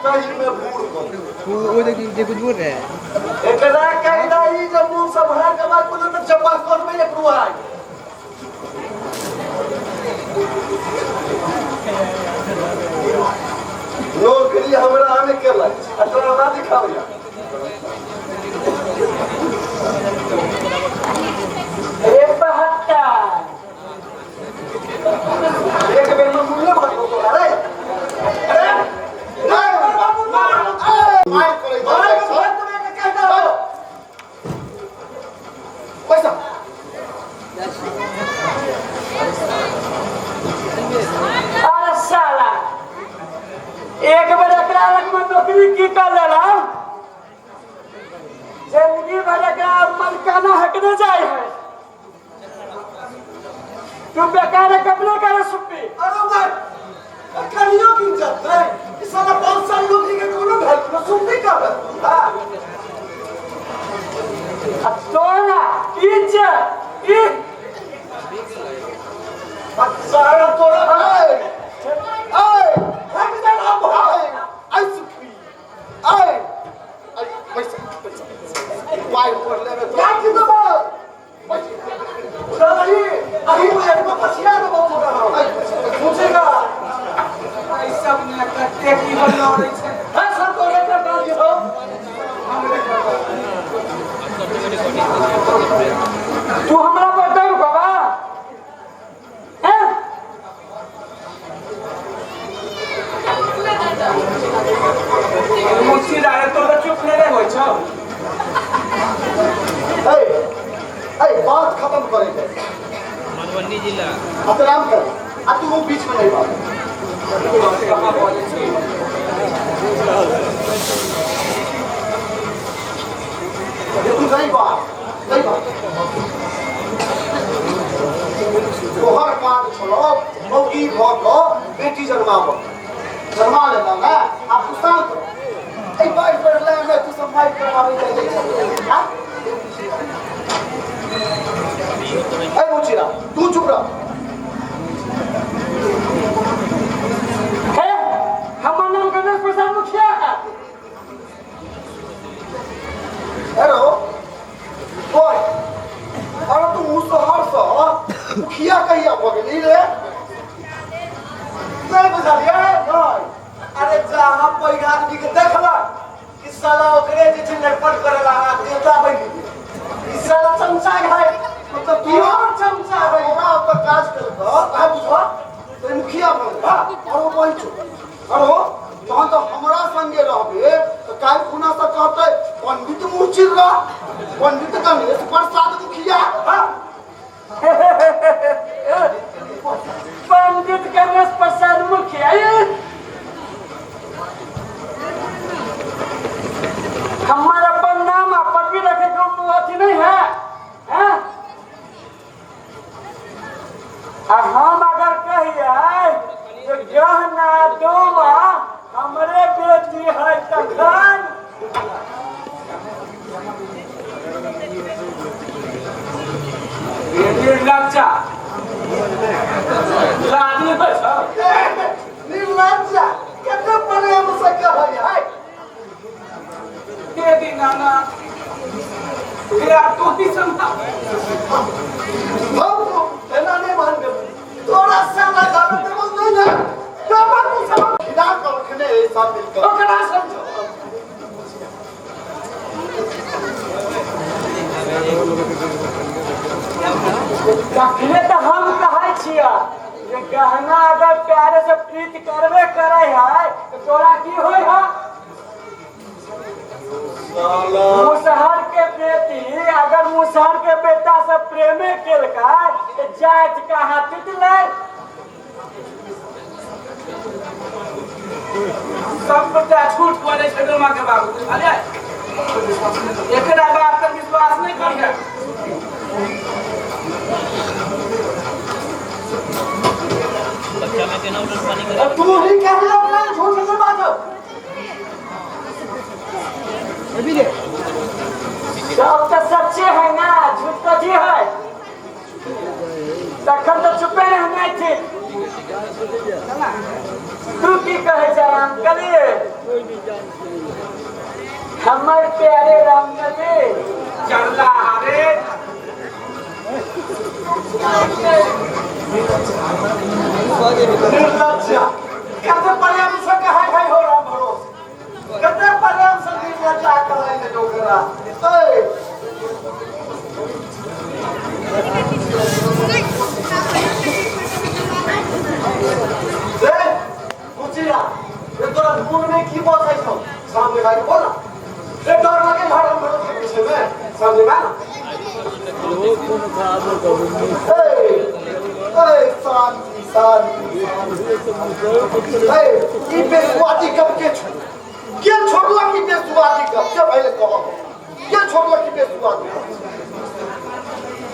तही में बूढ़ बन। वो देखिए, कुछ बोल रहे हैं। एकरा कहि दही जे मूसा करू आइ। नौकरी हमरा आने केलक आ ड्रामा दिखाबैया। रे बहत्तर एक बेर में मुल्ले भर दो तोरा रे। अरे नहीं बाबू मार करे पैसा। अरे साला एक बेर एकरा लग में नौकरी की कर लेला जिंदगी भर एकरा मलकाना हकने जाए है। तू बेकार कपड़े करे सुप्पी। अरे भाई कनियो की इज्जत नहीं, इस साला 5 साल नौकरी के कोनो भेल न सुप्पी का भेल। हां अब तोरा इज्जत ई सारा तोरा ए ए हट जा ना भाई आई सुखी आई आई पैसा पैसा पाई पर लेबे तो काटी देबो पैसा चल अही में एक पसिया देबो तोरा। पूछेगा ई सब ने कते की हो लड़ै छै। हां सब तोरे कर डाल दियो। तू हमरा पर डर बाबा हैं? मुच्छी दारे तो चुप नहीं होइ छौ। ए ए बात खत्म करे दे। मधुबनी जिला आराम कर आ तू वो बीच में नहीं बात। तू नहीं बात नहीं बात तोहर काज छलो मौगी भऽ कऽ बेटी जन्माबऽ जन्मा लेना ना आप तू शांत रह। एहि बाइक पर ले तू सब माइक करवाबै जाइ जाइ छै। ए मुचीरा तू चुप रह। हे हमर नाम गणेश प्रसाद मुखिया है। हेलो ओए अरे तू मुसहर सँ मुखिया कहिया भऽ गेली रे? नहीं बुझलियै नहीं। अरे जहाँ पैघ आदमी के देखलक कि साला ओकरे जे छै लटपट करे ला देवता बनि गेल। ई साला चमचा है, मतलब प्योर चमचा है। तोरा पर काज केलकौ कहे बुझल तो मुखिया भऽ गेल। और वो कहै छौ अरे तहन तो हमरा संगे रहबे तो काल्हि खुना से कहतै पंडित मुँह चिर रह पंडित गणेश प्रसाद मुखिया। पंडित गणेश प्रसाद मुखिया हमारा अपन नाम आ पदवी रखे के अथी नहीं है, हैं? और हम अगर कहिए तो गहना डोमा हमरे बेटी है तखन निर्लज्जा लादी होइ छौ। निर्लज्जा कते प्रेम से कहै है। हे दीनानाथ हे तू ही संभाल। हम तो एना नहीं मानबे तोरा साला घर देबो नहीं ना बाबा तू सब खिला कर रखने है सब मिलकर ओकरा समझो। तखने तो हम कहै छियै जे गहना अगर प्यारे से प्रीत करबे करे है तो तोरा की होय है? मुसहर के बेटी अगर मुसहर के बेटा से प्रेमे केलकै तो जाति कहाँ टूटलै? सब गोटा झूठ बोलै छै डोमा के बाबू बुझलियै? एकरा बात पर विश्वास नहीं करिहे। तू ही कहला ना झूठ नहीं बाजो। सब तो सच्चे है ना, झूठ कथी है? तखन तो चुपे रहना थी। तू की कहे छै रामकली? हमर प्यारे रामकली चढ़ला रे निर्लज्जा कते प्रेम से कहै है हो राम भरोस कते प्रेम से निर्लज्जा कहै है ओकरा। ए रे कुचिया रे तोरा मन में की बसै छौ सामने भाई बोल ना रे डर लगे राम भरोस के पीछे में सामने बा ना। ए ए शांति शांति ए ई बेसुआदी कब के छोड़ के छोड़ला की बेसुआदी कब के पहले कहो के छोड़ला की बेसुआदी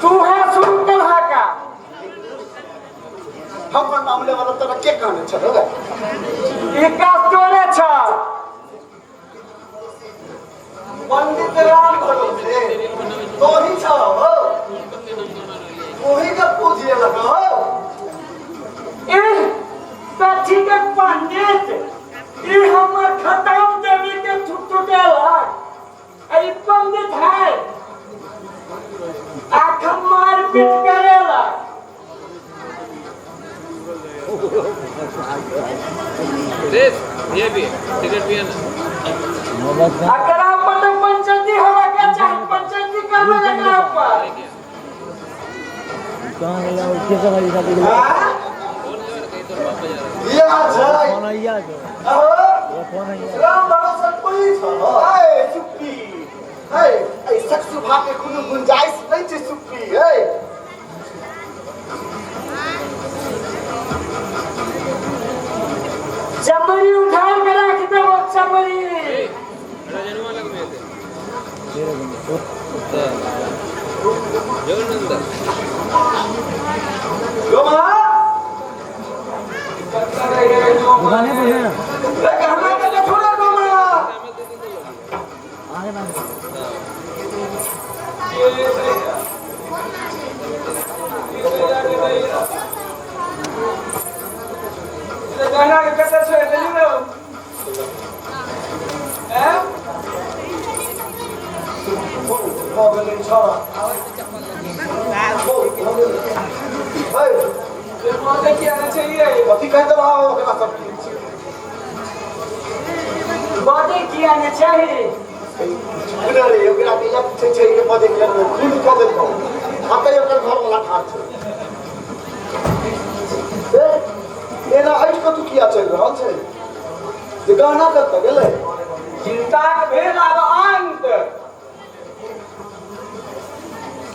तू है शुरू कर का हमर नाम ले वाला तोरा के कहने छल रे ई काज तोरे छ पंडित राम भरोसे तोही छ हो ओही के पूजिए लगा हो। ए कथी के पंडित ई हमर खतम देवी के थुकथुकेलक ई पंडित है आख मार पीट करेला। ये भी सिगरेट पिए ना अकरा पर तो पंचायती होवा के चाही पंचायती करबे एकरा पर कहाँ गया कैसे भाई साहब हां या छै फोन आइया जो अहो फोन आइया राम भरोसे कोई छ ए सुप्पी ए ए सक्सु भाग के कोनो गुंजाइश नहीं छै सुप्पी ए चमड़ी उठा के रख देबो चमड़ी रजनवा लग में थे जोर नंदन गोमा दुकाने पर है ना रे गहना के छोड़ा गोमा आगे ना गहना के कते छोड़ देली रे हैं हो गेलै छोड़ा ए बोलते किया ना चाहिए कथी कहत रहा ओकरा सब बॉडी किया ने चाही सुने रे ओकरा के पूछै छै के बजे के खून कऽ देलकौ हाथे ओकर घर वाला ठाड़ छै ए एना ऐठ कऽ तू किया चलि रहल छै जे गहना कतऽ गेलै चिंताक भेल आब अंत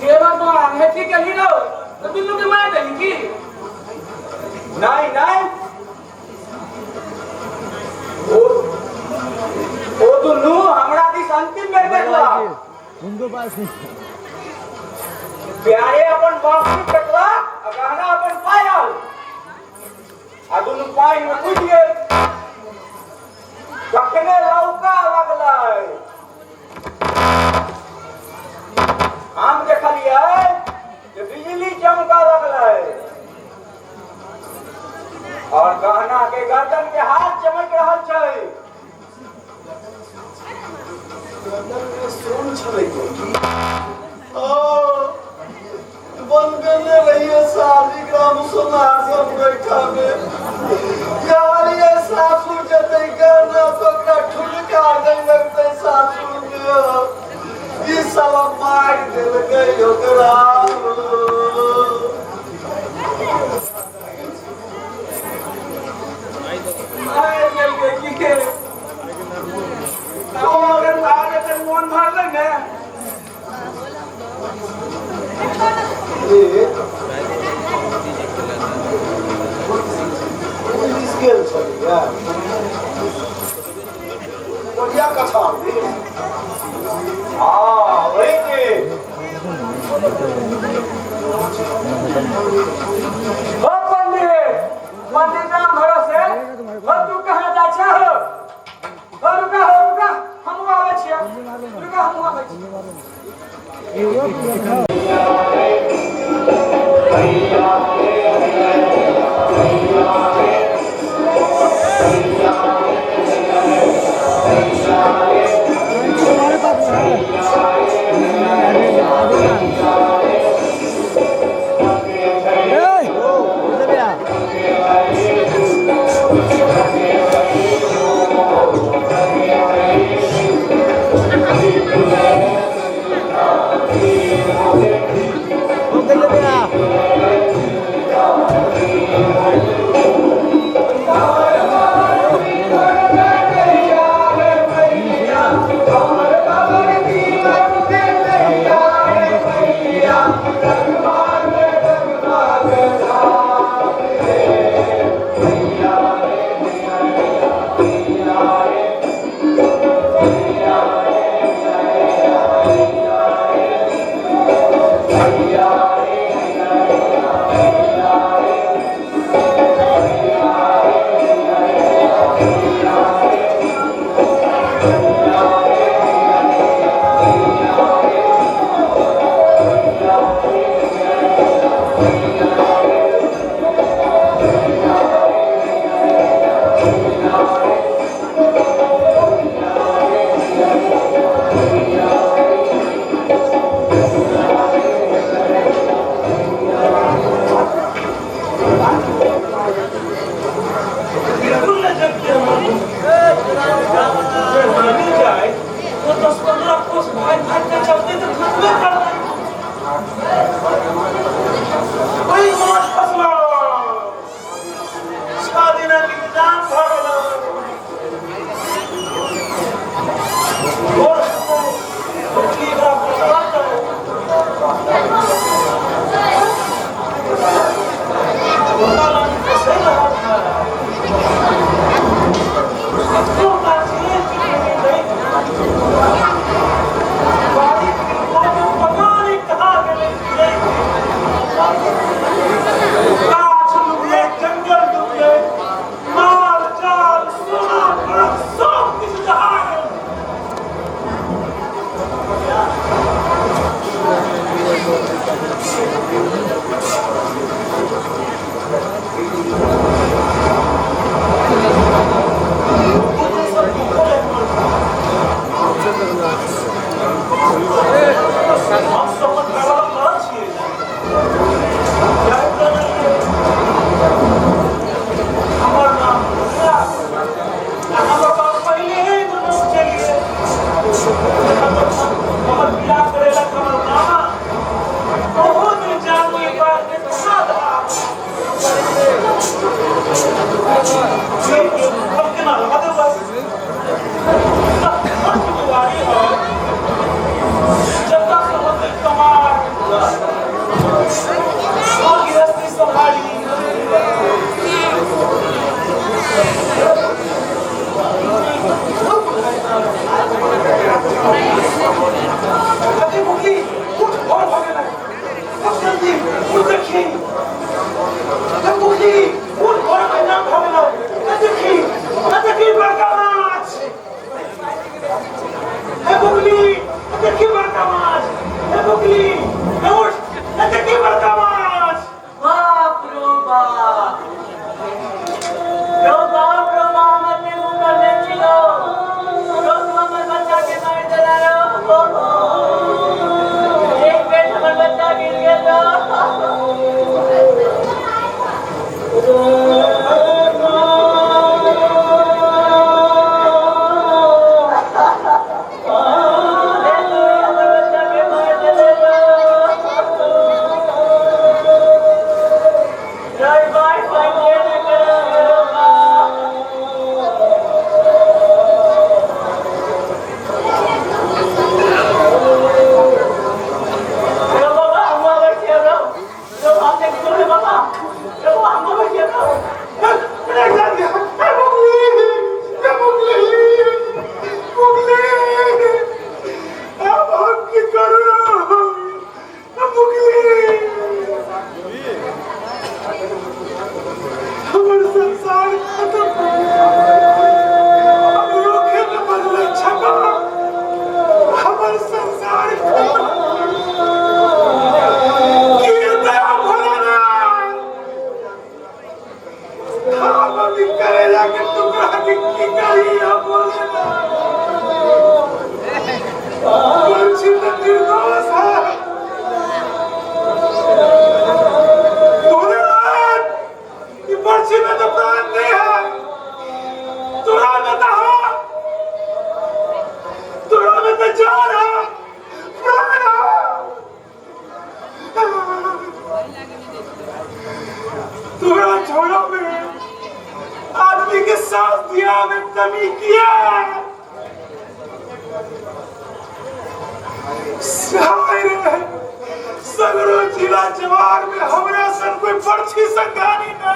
केवल तो अंगेठी के ही रहो तो बिल्लू के मार देली की नहीं नहीं ओ दुनू हमरा दिस अंतिम बेर देखला उनको पास नहीं प्यारे अपन बांसुरी फेकला आ गहना अपन पायल आ दुनू पानि में कूदि गेल। जखने लौका लगलै हम देखलियै जे बिजली चमका लगलै और गहना के गर्दन के हार चमक रहल छै। गर्दन में सोन छलै की ओ बनबेने रहिए शालिग्राम सोनार सब बैठा में कहलिए सासुर जेतै गहना तो ओकरा ठुनका नहि लगतै सासुर में ई साला मारि देलकै ओकरा। मार देलकै की के और आगे तक मोन भरलै ने ए पुलिस गेल छलैया बढ़िया कछार हाँ वही के हो पंडित पंडित राम भरोसे हो तू कहाँ जा छै हो रुका हो रुका हमहूँ आबै छियै रुका हमहूँ आबै छियै। तुम्हारे पास है ए उधर भी आ। कमी किया हाय रे सगरो जिला जवार में हमरा सन कोई पर्ची संगानी ना।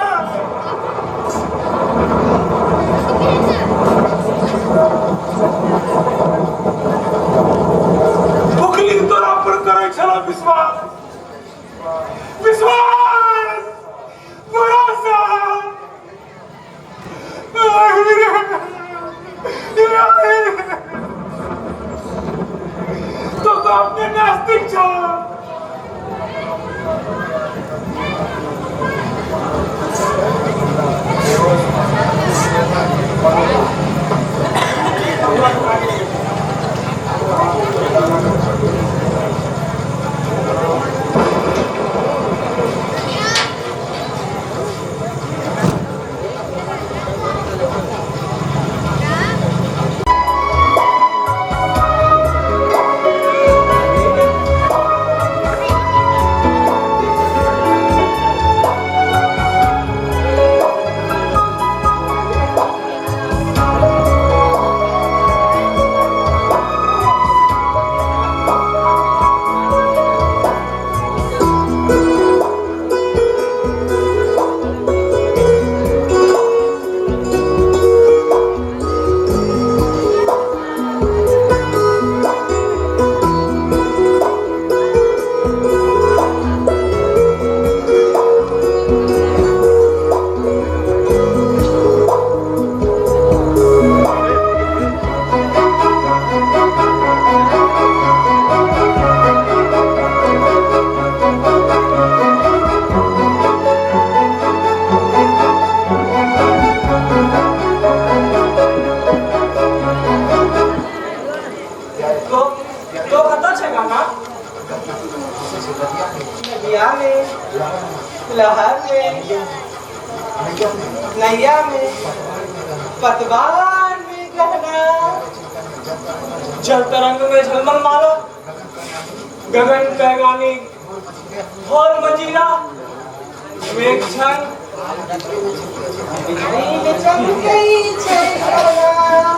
भुखली तोरा पर करै छला विश्वास, विश्वास भरोसा। तो तो अपने नास्तिक छो। तो कतऽ छै गाना? नदिया में, लहर में, नैया में, पतवार में गहना, जल तरंग में झलमल माला, गगन पैगानी, और मजीरा, मेघ छन, बिजली में चमकै छै गाना।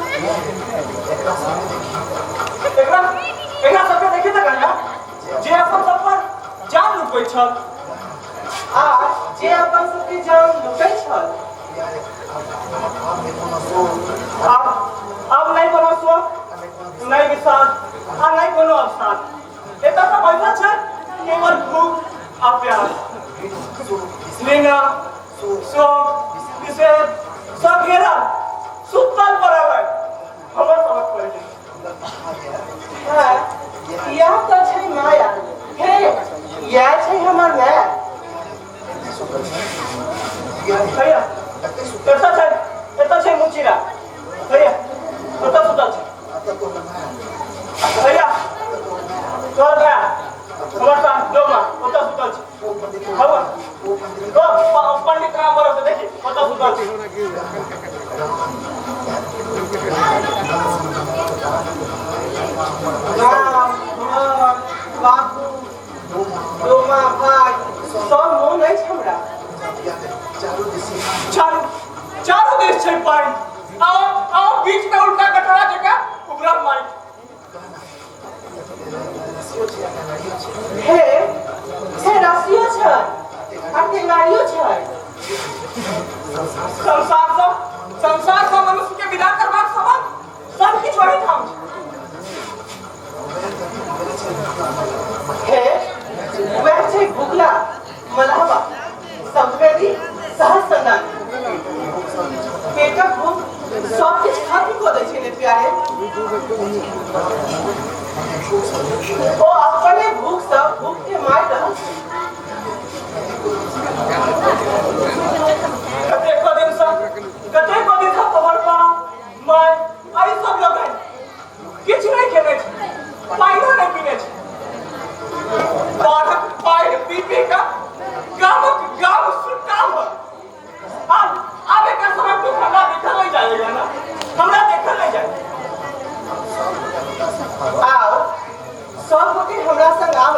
एकरा एकरा सबके देखी तऽ गाना जे अपन सब पर जान लुटबै छल, आ जे अपन सबके जान लुटै छल। आब नहि कोनो शोक, नहि विषाद आ नहि कोनो अवसाद। एतऽ तऽ बैसल छै केवल भूख आ प्यास। घृणा, शोक, निषेध सब घेरल सुतल पड़ल है हमर सबक परिजन। हाँ, इएह तऽ छै माया। हे, इएह छै हमर माय। भैया एतऽ छै, एतऽ छै मुचीरा। भैया ओतऽ सुतल छै। भैया तोहर भाय हमर साथ डोमा ओतऽ सुतल छै। हवा तो पंडित राम भरोसे देखी ओतऽ सुतल छै। राम, हमर बाबू, डोमा भाय सब मोन अछि हमरा। चारू चारू देश छै पानि, आओ आओ बीच में उल्टा कटोरा जकाँ उभरल माटि। हे, हे रसियो छै आ टेंगारियो छै। संसार सँ संसार सँ मनुष्य के विदा करबाक सबक सब किछु ओही ठाम छै। हे, वएह छै भुखला मलहबा समुद्री सहस्रनानी। पेटक भूख सब किछु खत्म कऽ दै छै ने प्यारे। ओ अपने भूख सँ भूख के मारि रहल छै। कतेको दिन सँ कतेको दिन सँ तोहर बाप माय एहि सब लोकनि किछु नहि खेने छै, पानिओ नहि पीने छै। बाढ़क पानि पी पी कऽ गामक गाम सुट्टा भऽ आब आब एकर सबक दुख हमरा देखल नहि जाएगा ना, हमरा देखल नहि जाए। आउ सब गोटे हमरा संग आब।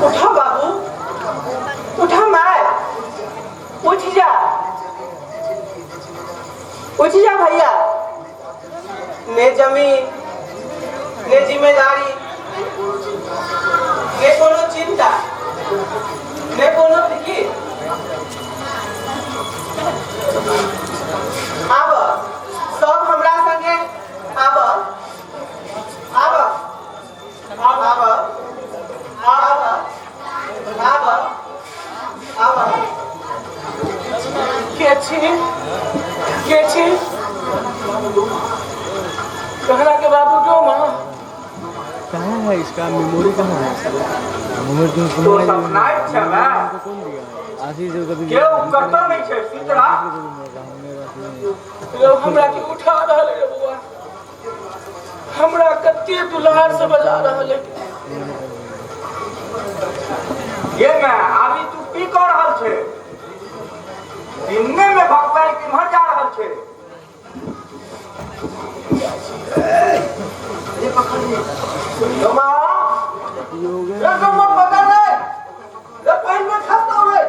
उठा बाबू, उठा माय, उठ जा। उठ जा भैया, ने जमीन ने जिम्मेदारी ने कोनो चिंता ने कोनो फिकिर। आब सब हमरा संगे आब आब आब आब आब आब। के छी के छी तोहरा के बाबू डोमा? कहाँ है इसका मेमोरी, कहाँ है इसका मेमोरी? तुम तो तुम्हारे सपनाइत छै ने। कौन दिया है? आशीष जो कभी केओ कतऽ नहि छै सीतरा। यौ हमरा के उठा रहल है बउआ, हमरा कते दुलार से बजा रहल है। ये मैं अभी तू की कऽ रहल छै? दिने में भगवान किम्हर जा रहल छै? डोमा, रे डोमा, पकड़ रे, रे पानि में खसतौ रे,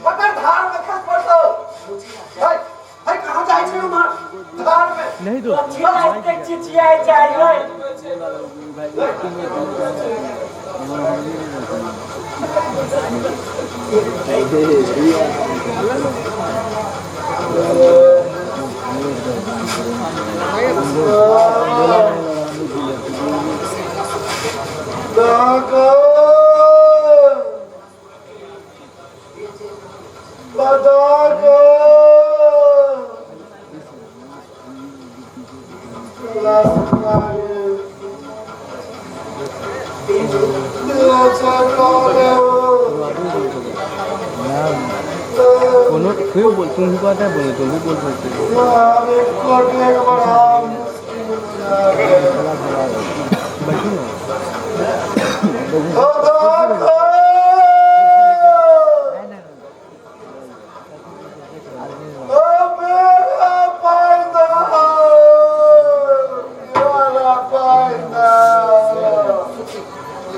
पकड़, धार में खस पड़तौ। है है, कहाँ जाइ छै उम्हर धार में? नहीं तो एते चिचियाइ जाइ है। डाको बदाको कोनो क्यों बोल, तुम ही को आता है बोलने, तुम भी बोल सकते हो। बैठो ना।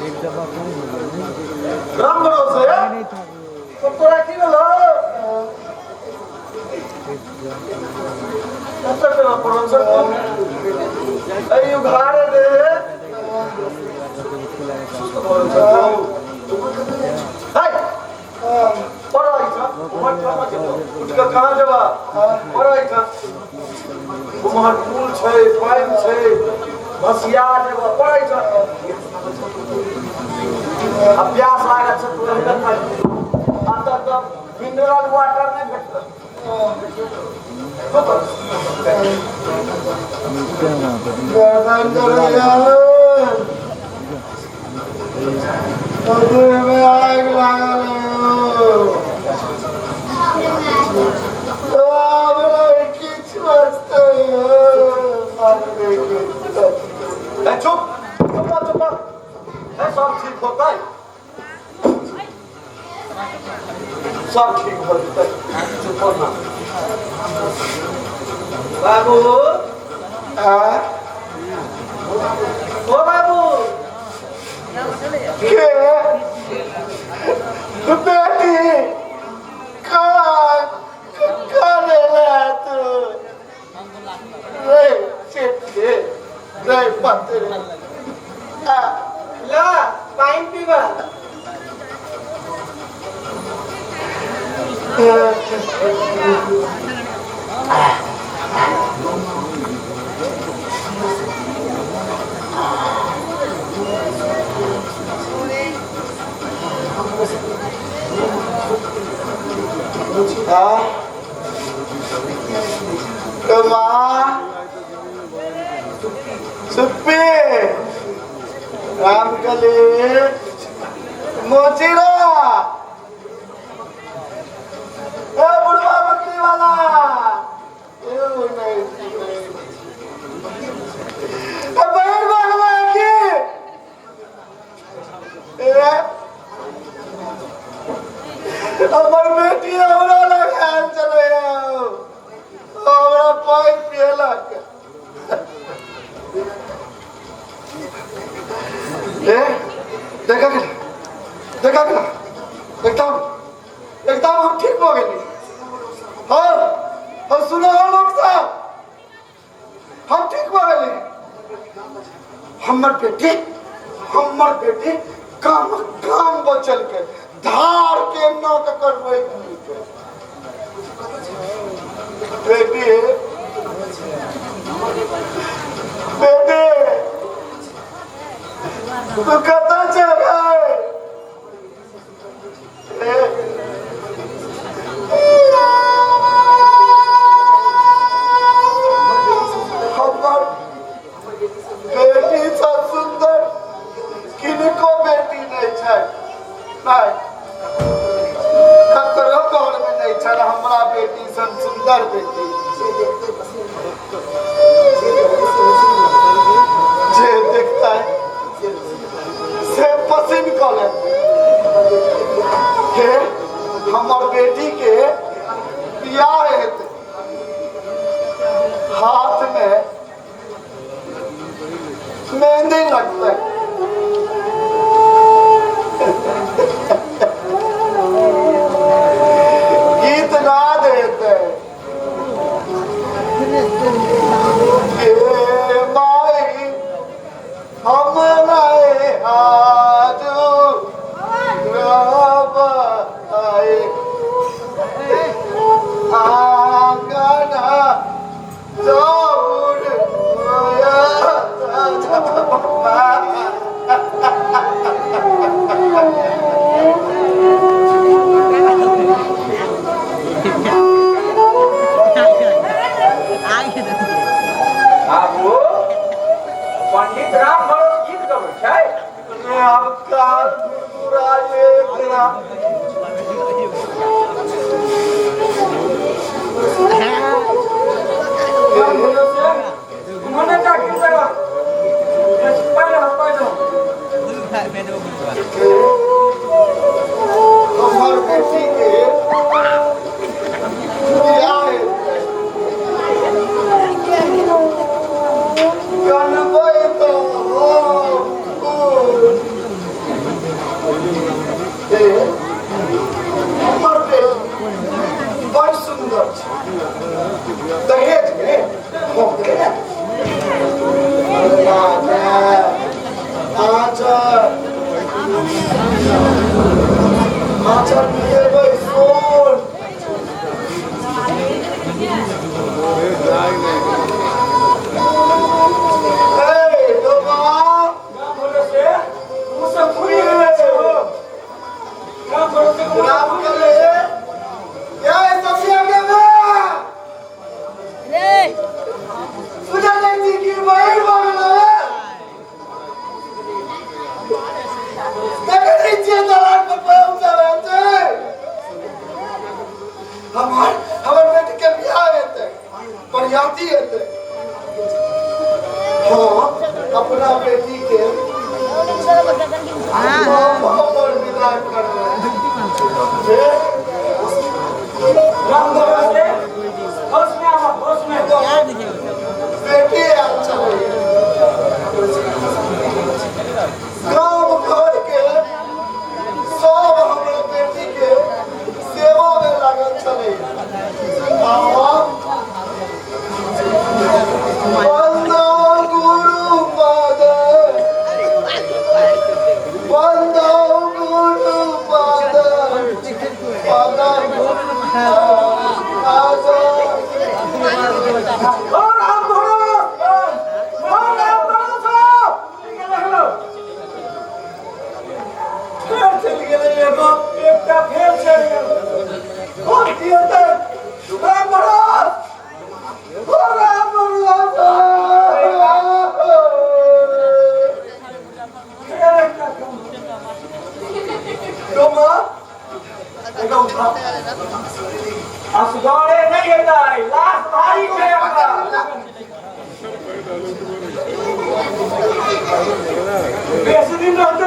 एक दफा कौन हो गया? राम भरोसे नहीं था। तो तोरा की भेलौ? कतऽ केना पड़ल छै? ऐ उघारे दे। है, पढ़ ऐठा, उम्हर कहाँ जेबऽ? उठि कऽ कहाँ जेबऽ? पढ़ ऐठा। उम्हर पुल छै, पानि छै, भसिया जेबऽ, पढ़ ऐठा। आ प्यास लागल छै तोरा कतऽ? एतऽ तऽ मिनरल वाटर नहि भेटतौ। क्या वहाँ पे गर्दन करैया, देह में आगि लागल है। आब नहि किछु बचतै। आब नहि किछु। ए, चुप चुप चुप, ए, सब ठीक होतै, सब ठीक हो जेतै, चुप ना। बाबू, आ ओ बाबू। के बेटी कहाँ करे ला तू रे? चिट्ठी रे, पत्र आ ल पानि पीबा। हाँ तो माँ सुप्पी, रामकली, मोचीरा, ए बुढ़वा बकरी वाला, ए नहीं नहीं, ए बहन भगवा की, ए हमर बेटी हमरा लग आयल छलै, हमरा पानि पियलक। ए देखा के, देखा के ना, एकदम एकदम हम ठीक भऽ गेली। हाँ। और सुनो हो लोग साहब, हम ठीक भऽ गेली। हमर बेटी काम काम बचल के धार के नौक करबै के बेटी बेटी तू कतऽ छै रे? हमर बेटी सँ सुन्दर किनको बेटी नहि छै, नहि ककरो घरमे नहि छल हमरा बेटी सन सुन्दर बेटी। जे देखतै से पसिन कऽ लेतै। हे हमर बेटी के बियाह हेतै, हाथ में मेहंदी लगतै। गीत नाद हेतै। हे माई हमरा आजो रब आए आंगना चाउर होया। बाबू पंडित राम भरोस गीत गबै छै। रे आब कान बुरा एकरा। राम भरोसे मने का की करो पहले पहले हमर बेटी के बियाह हेतै। गनबै तऽ हम हे, हमर बेटी बड़ सुन्दर छै। दहेज मे हम के आचर आचर पिएबै सोन। ए डोमा राम भरोसे उ सब पूरी गेले छै हो। राम भरोसे राम करे ये सफिया के बे सुजा जी की बहिन भऽ गेलै। देखै नहि छियै दलान पर पहुँचल छै। हमर हमर बेटी के बियाह हेतै, बरियाती हेतै। हाँ अपना बेटी के पर विदा करबै। राम भरोसे होश में आवा, होश में। बेटी आयल छलै। गाम घर के सब हमर बेटी के सेवा में लागल छलै। वंदो गुरु पद, वंदो गुरु पद पद आज। ओ राम भरोसे, ओ राम भरोसे फेर चलि गेलै एगो, एकटा फेर चलि गेल। और की हेतै? राम भरोस, ओ राम भरोस। फेर एकटा कम। डोमा एगो उठा। असगरे नहि हेतै, लाश भारी छै ओकर। बेसी दिन रहतै।